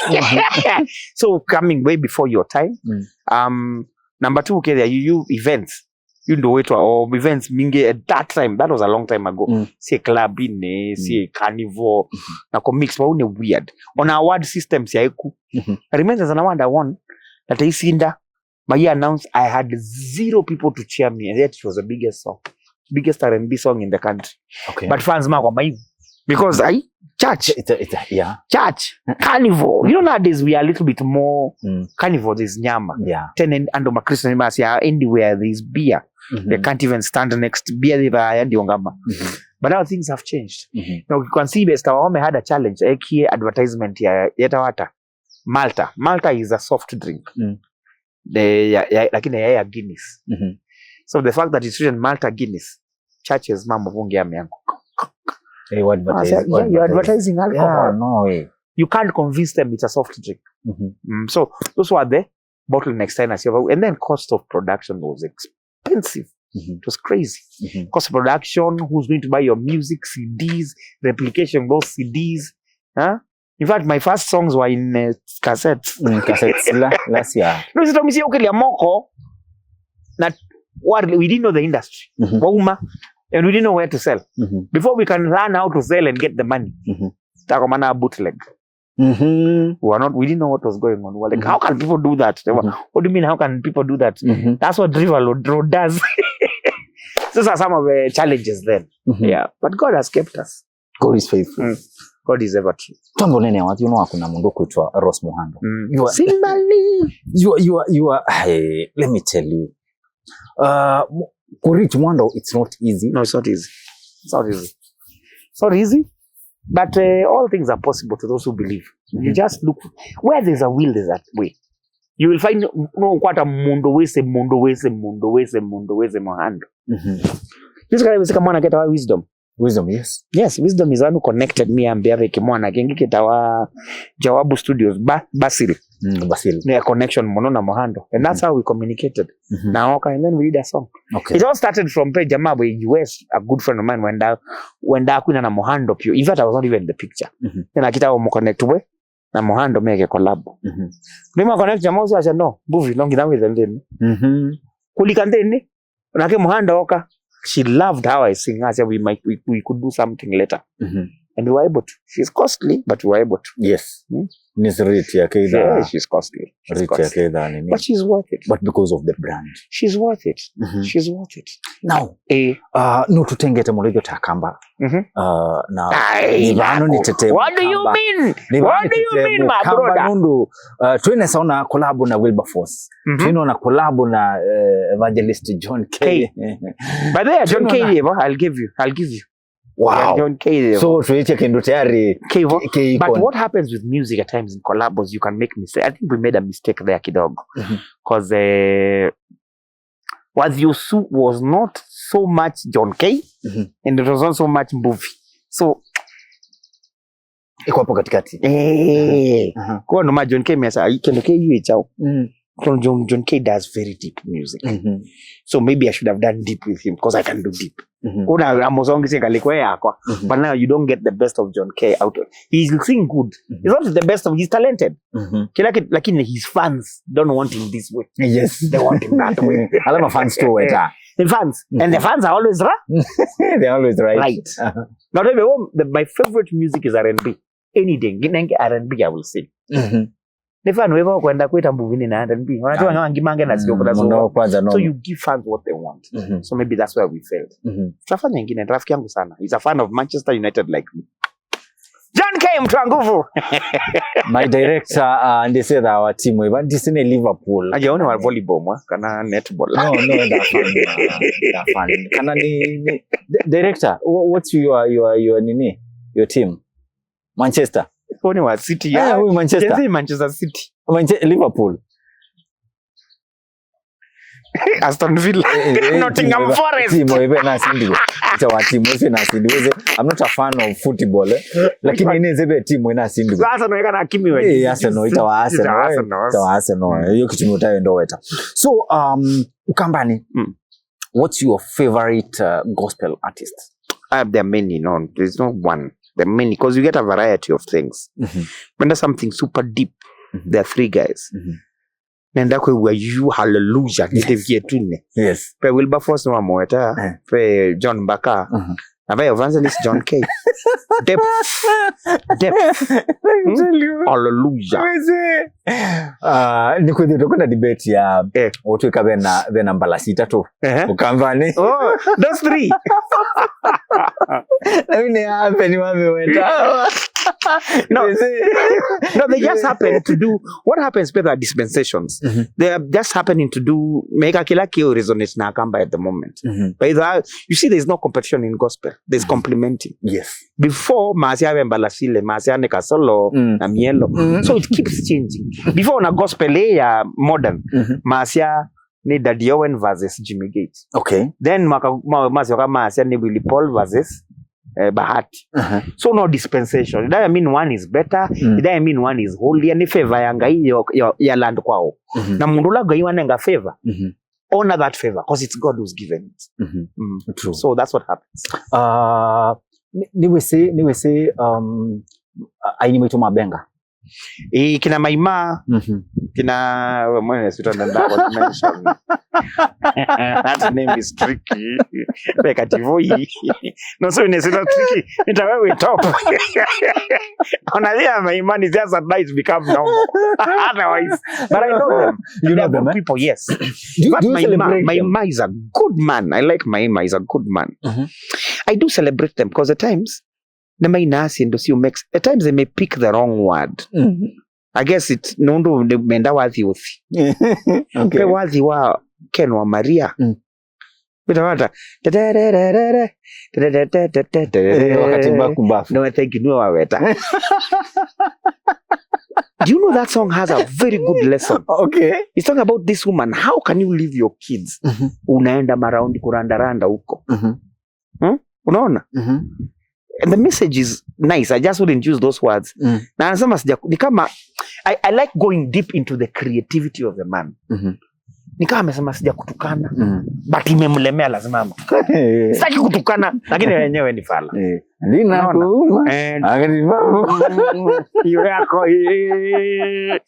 So coming way before your time. Um, number two, okay, there you, you events. You know it or events mingi at that time. That was a long time ago. Si club ine, si carnival. Na ko mix wa une weird. On our word systems ya iku. I remember as an award I won that I sinda. But he announced, I had zero people to cheer me, and yet it was the biggest song, biggest R and B song in the country. Okay. But fans makwa maivu because I church, it's a, it's a, yeah, church, carnival. You know, nowadays we are a little bit more carnival. There's nyama. Yeah. Tena andũ Makristo ni masi are anywhere there's beer. They can't even stand next beer. They buy and yongama. But now things have changed. Now you can see Mister Wahome had a challenge. Ekie advertisement ya yetawata Malta. Malta is a soft drink. The, ya, ya, lakini ya, ya Guinness. So the fact that it's written Malta Guinness, churches mamuvungia miango. Hey, what advertise- what you're advertising alcohol. Yeah, no way. You can't convince them it's a soft drink. Mm, so those were the bottlenecks tena sio. And then cost of production was expensive. It was crazy. Cost of production, who's going to buy your music, C Ds, replication of those C Ds. Huh? In fact, my first songs were in uh, cassettes. Mm, cassettes. La, last year. No, sitomisia Ũkĩlya Moko. Na what, we didn't know the industry. Wauma, and we didn't know where to sell. Before we can learn how to sell and get the money, takomana bootleg. We were not, we didn't know what was going on. We were like, how can people do that? They were, what do you mean, how can people do that? That's what Driver Road does. Those are some of the challenges then. Yeah, but God has kept us. God is faithful. God is ever true. Twambe ũnene wathi ũno waku na mũndũ kwĩtwa Rose Muhando. You are, Simbali. You are, you are, you are, hey, let me tell you. Uh, ku reach Muhando, it's not easy. No, it's not easy. It's not easy. It's not easy. But uh, all things are possible to those who believe. You just look where there's a will, there's a way. You will find no kwata mũndũ wĩsĩ, mũndũ wĩsĩ, mũndũ wĩsĩ, mũndũ wĩsĩ Muhando. Just kana wĩsĩ kamwana ketawa Wisdom. Wisdom, yes. Yes, Wisdom is one who connected me ambĩa ve kĩmwana kĩngĩ kĩtawa Jawabu Studios, ba, Basil. Mm, Basil. Nĩ a connection mũno na Muhando. And that's how we communicated. Na oka, and then we did a song. Okay. It all started from pe jamaa wa U S, a good friend of mine, wenda, wenda kwina na Muhando pio. In fact, I was not even in the picture. Then akita wa connect we na Muhando meke collab. Nĩ ma connect jamaa ũcio acha no, mbuvi, no nginya wĩthe nthĩnĩ. Kũlika nthĩnĩ, nake Muhando oka. She loved how I sing. I said we might, we, we could do something later. And we were able to. She's costly, but we were able to. Yes. Nĩ rate yake itha. Yeah, she's costly. She's Rate yake costly. Itha nini. But she's worth it. But because of the brand. She's worth it. Mhm. She's worth it. Now, Eh, uh, nũtũtengete mũno ithuĩ ta Akamba. Mhm. Uh, na Ai, nĩ vano nĩ tete. What do you mean? What do you mean, my brother? Nũndũ uh, twĩnesa ona collab na Wilberforce. Mhm. Twĩnona collab na uh, Evangelist John K. K. By the way, John K. I'll give you. I'll give you. Wow. John K. So tuiche kindu tayari. K. But what happens with music at times in collabos, you can make mistake. I think we made a mistake there kidogo. Because mm-hmm. uh, Wathi Ũsu was not so much John K. Mm-hmm. And it was not so much Mbuvi. So iko hapo katikati. Eh. Uh-huh. Kwa ndo ma John K mesa kendo ke yu chao. Mm. John, John K does very deep music. Mm-hmm. So maybe I should have done deep with him because I can do deep. Mm-hmm. Kuna amosongi sika likwe yakwa. Mm-hmm. But now you don't get the best of John K out of, he's sing good. Mm-hmm. He's not the best of, he's talented. Mm-hmm. Kila kitu, lakini his fans don't want him this way. Yes. They want him that way. Alama fans tu weta. The fans. Mm-hmm. And the fans are always right. They're always right. Right. Uh-huh. Not even the, my favorite music is R and B. Any day nginenge R and B I will sing. Mm-hmm. Nĩ fan wĩva ũkwenda kwĩta mbuvinĩ na R and B? Wanajua ah. Ngima nge na sio kula so. Kwanza no. So you give fans what they want. Mm-hmm. So maybe that's where we failed. Mm-hmm. Tutafanya ingine, rafiki yangu sana. He's a fan of Manchester United like me. John K mtu wa nguvu. My director uh, and they say that our team we want this in Liverpool. Aje one wa volleyball mwa kana netball. No, no, that's fun. That's fun. Kana ni, ni director, what's your your your nini? Your team? Manchester. Huyu ni wa City. Ah, huyu Manchester. Jezi Manchester City. Manche Liverpool. Aston Villa. Eh, eh, eh, Nottingham Forest. Timu ibe na sindi. Ita wa timu ibe na sindi. Weze, I'm not a fan of football eh. Lakini ni zebe timu ina sindi. Sasa no kana kimi we. Eh, Arsenal ita wa Arsenal. Ita wa Arsenal. Hiyo kitu ni utayo ndo weta. So um Ukambani. Mm. What's your favorite uh, gospel artist? Uh, there are many, no, there's no one. There are many because you get a variety of things. Mm-hmm. When there's something super deep, mm-hmm. There are three guys. Mm-hmm. Nenda kwĩw'a yu haleluya nĩtĩvie tune. Yes. Pe Wilberforce nĩwamũweta, eh. Pe John Mbaka. Uh-huh. Na ve Evangelist John K. Depth. Depth. Hallelujah. Ah, nĩkwĩthĩtwe kwĩna debate ya eh. Ũtwĩka vena vena mbalasi itatũ. Uh-huh. Ũkambani. Oh, those three. Na mimi happen wameweta. No. No, they just happen to do what happens with our dispensations. Mm-hmm. They are just happening to do make kila kio resonate na Akamba at the moment. Mm-hmm. But you see, there's no competition in gospel. There's mm-hmm. Complementing. Yes. Before masia ve mbalasile, masia ne kasolo mm. Na mielo. Mm. So it keeps changing. Before na gospel ya modern, mm-hmm. Masia ni Daddy Owen versus Jimmy Gates. Okay. Then maka ma, masia kama masia ni Willy Paul versus eh, Bahati. Uh-huh. So no dispensation. It doesn't mean one is better. Mm. It doesn't mean one is holier. Ni favor ya Ngai yo, yo, ya land kwao. Mm-hmm. Na mundu la Ngai wanenga favor. Mm-hmm. Honor that favor because it's God who's given it. Mm-hmm. Mm. True. So that's what happens. Uh, ni wese ni wese um aini maitu mabenga. Eh, kina Maima, mm-hmm. Kina mwana sita ndanda mention. That name is tricky. Beka tivoi. No, so ni sita tricky. Nita wewe top. Ona ya Maima ni just advice become normal. Otherwise, but I know them. You know them, eh? People, yes. But Maima, Maima is a good man. I like Maima. He's a good man. Mm-hmm. I do celebrate them because at times nĩmainaa syĩndũ syũ makes at times they may pick the wrong word. Mm. I guess it nũndũ menda wathi ũthi. Okay. Pe wathi wa Ken wa Maria. Mm. Wĩtawa ata? Tetererere. Tetetetetetere. Eh, wakati mbaku mbafu. No, thank you. Niwe waweta. Do you know that song has a very good lesson? Okay. It's talking about this woman. How can you leave your kids? Mm-hmm. Unaenda maraundi kurandaranda huko. Mm-hmm. Hmm? Unaona? Mm-hmm. And the message is nice. I just wouldn't use those words. Mm. Na anasema sija ni kama I, I like going deep into the creativity of the man. Mm-hmm. Ni kama amesema sija kutukana. Mm. But imemlemea lazima amtukane. Sitaki kutukana lakini wenyewe ni fala. Eh. Lina kuuma. And akati mama. Hiyo yako. Eh.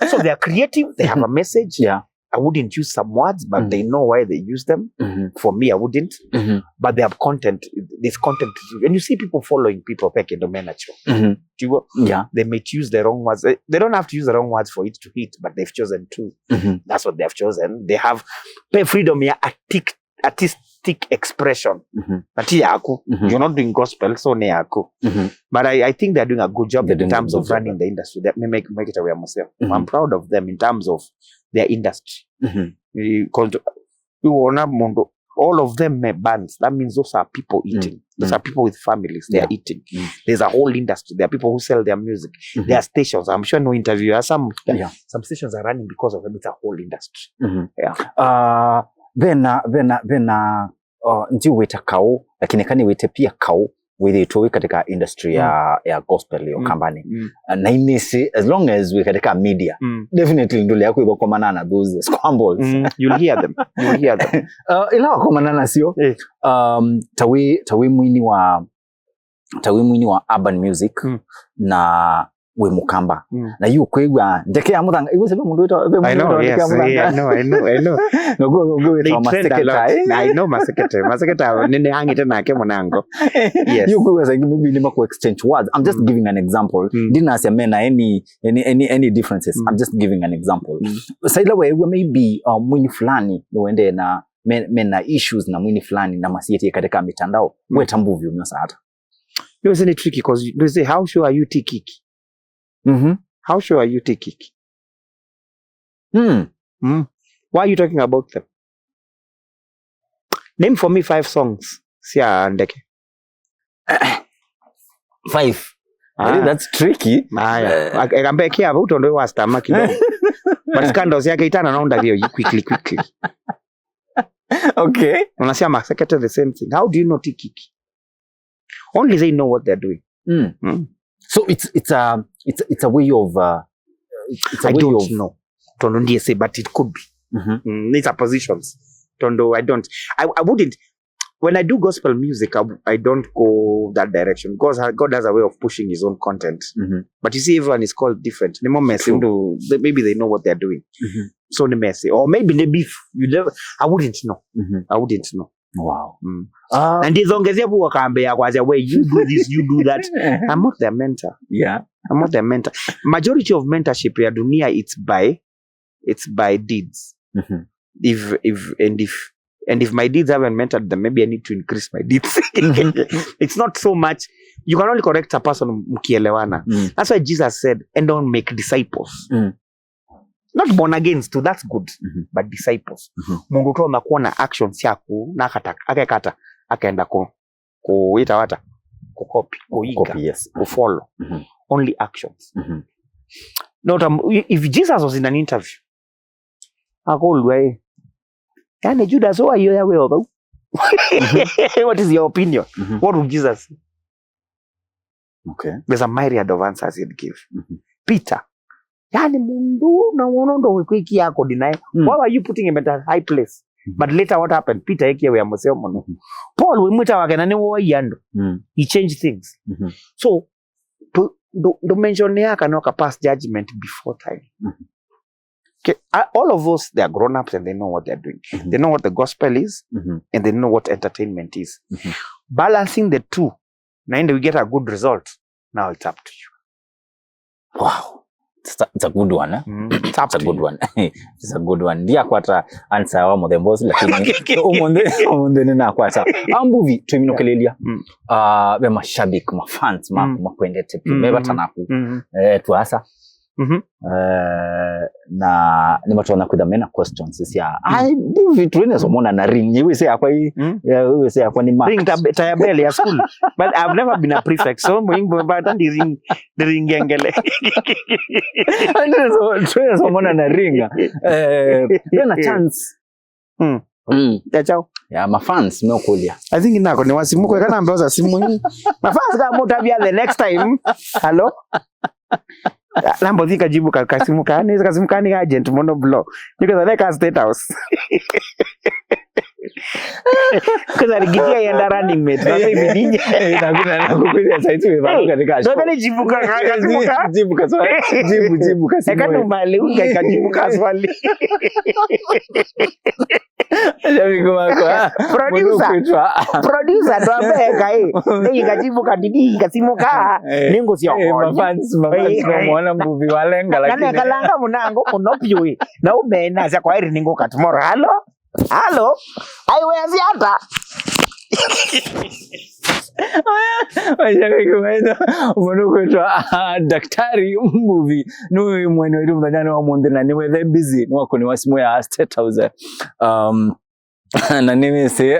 So they are creative, they have a message. Yeah. I wouldn't use some words, but Mm. they know why they use them. Mhm. For me, I wouldn't. Mhm. But they have content. There's content. And you see people following people back in the manager. Mhm. Do you go? Yeah. They might use the wrong words. They, they don't have to use the wrong words for it to hit, but they've chosen to. Mhm. That's what they've chosen. They have pay freedom here, artic- artistic expression. Mhm. But yaku, Mhm. you're not doing gospel, so ni yaku. Mhm. But I, I think they're doing a good job They're in doing a terms good of job. Running the industry. They make, make it away myself. Mhm. I'm proud of them in terms of their industry. Mhm. Because you wanna mundo, all of them may bands. That means those are people eating. Those Mm. are people with families. They are Yeah. Eating. Mm. There's a whole industry. There are people who sell their music. Mhm. There are stations. I'm sure no interview. Some Yeah. some stations are running because of them. It's a whole industry. Mhm. Yeah. Uh, vena vena vena uh, ndiwĩte kaũ, lakini kaniwĩte pia kaũ wĩthĩtwe wĩ katika industry ya, ya gospel yo Mm. kambani. Mm. Uh, na inĩsĩ, as long as wĩ katika media, Mm. definitely ndũlea kwĩthwa komana na those squabbles. Mm. You'll hear them. You'll hear them. Uh, ila wakomana nasyo, Eh. um, ta wĩ ta wĩ mwini wa ta wĩ mwini wa urban music Mm. na wĩ mũkamba. Mm. Na yu kwĩw'a ndeke ya mũthanga, iwe sebe mũndũ wĩtwa, sebe I mũndũ know, wĩtwa ndeke yes, ya mũthanga. I know, I know, I know. Na ũngĩ, ũngĩ They wĩtwa trend a lot. maseketa, eh? Na I know maseketa. Maseketa nene angite nake mũnango. Yes. Yu kwĩw'a saingĩ maybe nĩ mako exchange words. I'm just Mm. giving an example. Mm. Ndinasya mena any, any, any, any differences. Mm. I'm just giving an example. Mm. Saila wewe maybe uh, mwini fulani nĩwendee na me- mena issues na mwini fulani na masietie katika mitandao. Mm. Weta mbuvi umiosa hata. You say ni tricky because you say, how sure are you Tikiki? Mhm. How sure are you Tikiki? Mm. Mm. Why are you talking about them? Name for me five songs cia ndeke. Five. Ah. That's tricky. Haya. Eh. Akambekea hapo utondo wa stama kidogo. But scandals yake itana naunda hiyo quickly, quickly. Okay. Unasema masekete the same thing. How do you know Tikiki? Only they know what they're doing. Mm. Mm. So it's it's a it's it's a way of uh, it's a I way don't of know. Tondo ndiye say, but it could be. Mhm. Mm, it's a positions. Tondo, I don't. I, I wouldn't. When I do gospel music, I, I don't go that direction because God has a way of pushing His own content. Mhm. But you see, everyone is called different. Ni mo mesi True. Ndo, they, maybe they know what they're doing. Mhm. So ni mesi, or maybe ni beef. You never. I wouldn't know. Mhm. I wouldn't know. Wow. Mm. Ah. And ndizongezia bu wakambe ya kwazia, "Well, you do this, you do that." I'm not their mentor. Yeah. I'm not their mentor. Majority of mentorship ya dunia, it's by, it's by deeds. Mhm. If if and if and if my deeds haven't mentored them, maybe I need to increase my deeds. Mhm. It's not so much. You can only correct a person mkielewana. Mm. That's why Jesus said, "And don't make disciples." Mm. Not born again too, that's good. Mhm. But disciples. Mhm. Mũndũ ũtonya kuona actions yaku na akata, akekata, akaenda ku kuita wata, kukopi, kuiga, Copy, yes. Kufollow. Mhm. Only actions. Mhm. Not um, if Jesus was in an interview, akolwa eh, yani Judas, why you there? What is your opinion? Mhm. What would Jesus say? Okay. There's a myriad of answers he'd give. Mhm. Peter, yani mundu na wono ndo kwiki yako deny. Mm. Why were you putting him at a high place? Mhm. But later what happened? Peter ekie wĩa mũseo mũno. Mhm. Paul wĩ mwĩta wake na nĩ wooi andũ. Mm. He changed things. Mhm. So, to, to, to mention yaka no ka pass judgment before time. Mhm. Okay, a- all of us, they are grown ups and they know what they're doing. Mhm. They know what the gospel is Mhm. and they know what entertainment is. Mhm. Balancing the two, na ende we get a good result. Now it's up to you. Wow. It's a, it's a good one, eh? Mm, it's up It's a to good you. One. It's a good one. Ndiakwata answer wa mũthemba ũsu, lakini ũmũnthĩ, ũmũnthĩ nĩnakwata. Ambuvi, twĩminũkĩlĩlya. Mm. Ah, ve mashabiki, mafans maku, Mm. makwendete pi, Mm. me vata naku. Mm. Eh, twasa. Mhm. Eh, na nĩmatonya kwĩtha mena questions sya. Ai, Mbuvi, twĩnesomona na ring. Iwĩsĩ yakwa i, Mm. ya, iwĩsĩ yakwa ni Max. Ring tab- tayabele ya school. But I've never been a prefect. So, mwingi, but ndi ring, ndi ring ngengele. Twĩnesomona na ring. Eh, tena chance. Mm. Mm. Ya chao. Ya mafans mekũlya. I think nako ni wasimu kwa kana mbeoza simu hii. Mafans kama mutavia the next time. Hello? Nambo thika jibu ka kasimu kani, kasimu kani ka agent mono blow. Niko the next State House. Kwanza nikitia yenda running mate, na baby ninja. Eh, na kuna, na kukwĩthĩa saa ici wĩ vau katika show. Ndio jibuka, kajibuka. Jibuka, so, jibu, jibu, kasi eka moyo. Numali, unga kajibuka swali. Shabiki wako, ah, producer. Mwana kwĩtwa. Producer, tuambie kaĩ. Nĩ kajibuka didi, kasimuka. Eh, ningo sio. Eh, mafans, mafans, eh, no mwana movie walenga, lakini. Kana kalanga munango, unopiwe. Na umena, sasa kwa heri ningo katumora. Halo? Halo? Aiwe asiata. Mashabiki maitũ, mũndũ kwĩtwa, ah, Daktari Mbuvi. Nĩ mwene witũ mũthenya wa ũmũnthĩ, na nĩ wethe busy, nĩ wakũnĩwa simũ ya State House. Um, na nĩ mĩsĩ,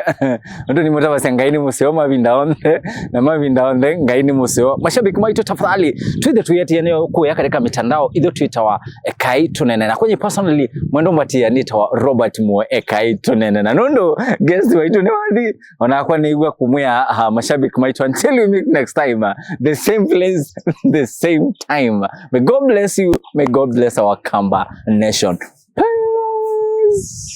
ũndũ nĩ mũtavasya Ngai nĩ mũseo mavinda onthe, na mavinda onthe Ngai nĩ mũseo. Mashabiki maitũ, tafadhali, twĩthe tũyetĩanĩo kũya katika mitandao, itho twĩtawa Ekai Tũnene. Na kwenye personally, mwendo mbatia nĩtawa Robert Muo Ekai Tũnene. Na nũndũ guest waitũ nĩ wathi, onakwa nĩigua kumwĩa, ah, mashabiki maitũ, until we meet next time, ah, the same place, the same time. May God bless you, may God bless our Kamba nation. Peace.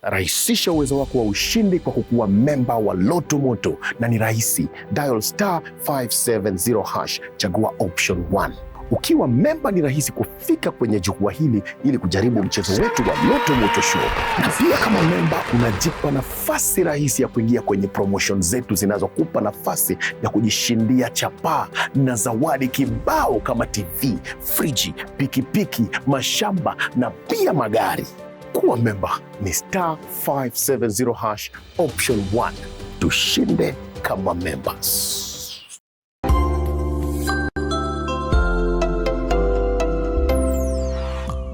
Rahisisha uwezo wako wa ushindi kwa kukuwa memba wa Lotto Moto, na ni rahisi. Dial star five seven zero hash, chagua option one. Ukiwa memba, ni rahisi kufika kwenye jukwaa hili ili kujaribu mchezo wetu wa Lotto Moto Show. Na pia, kama memba, unajipa nafasi rahisi ya kuingia kwenye promotion zetu zinazokupa nafasi ya kujishindia chapaa na zawadi kibao kama T V, friji, pikipiki, mashamba na pia magari. Kuwa memba ni star five seven zero hash option one. Tushinde kama members.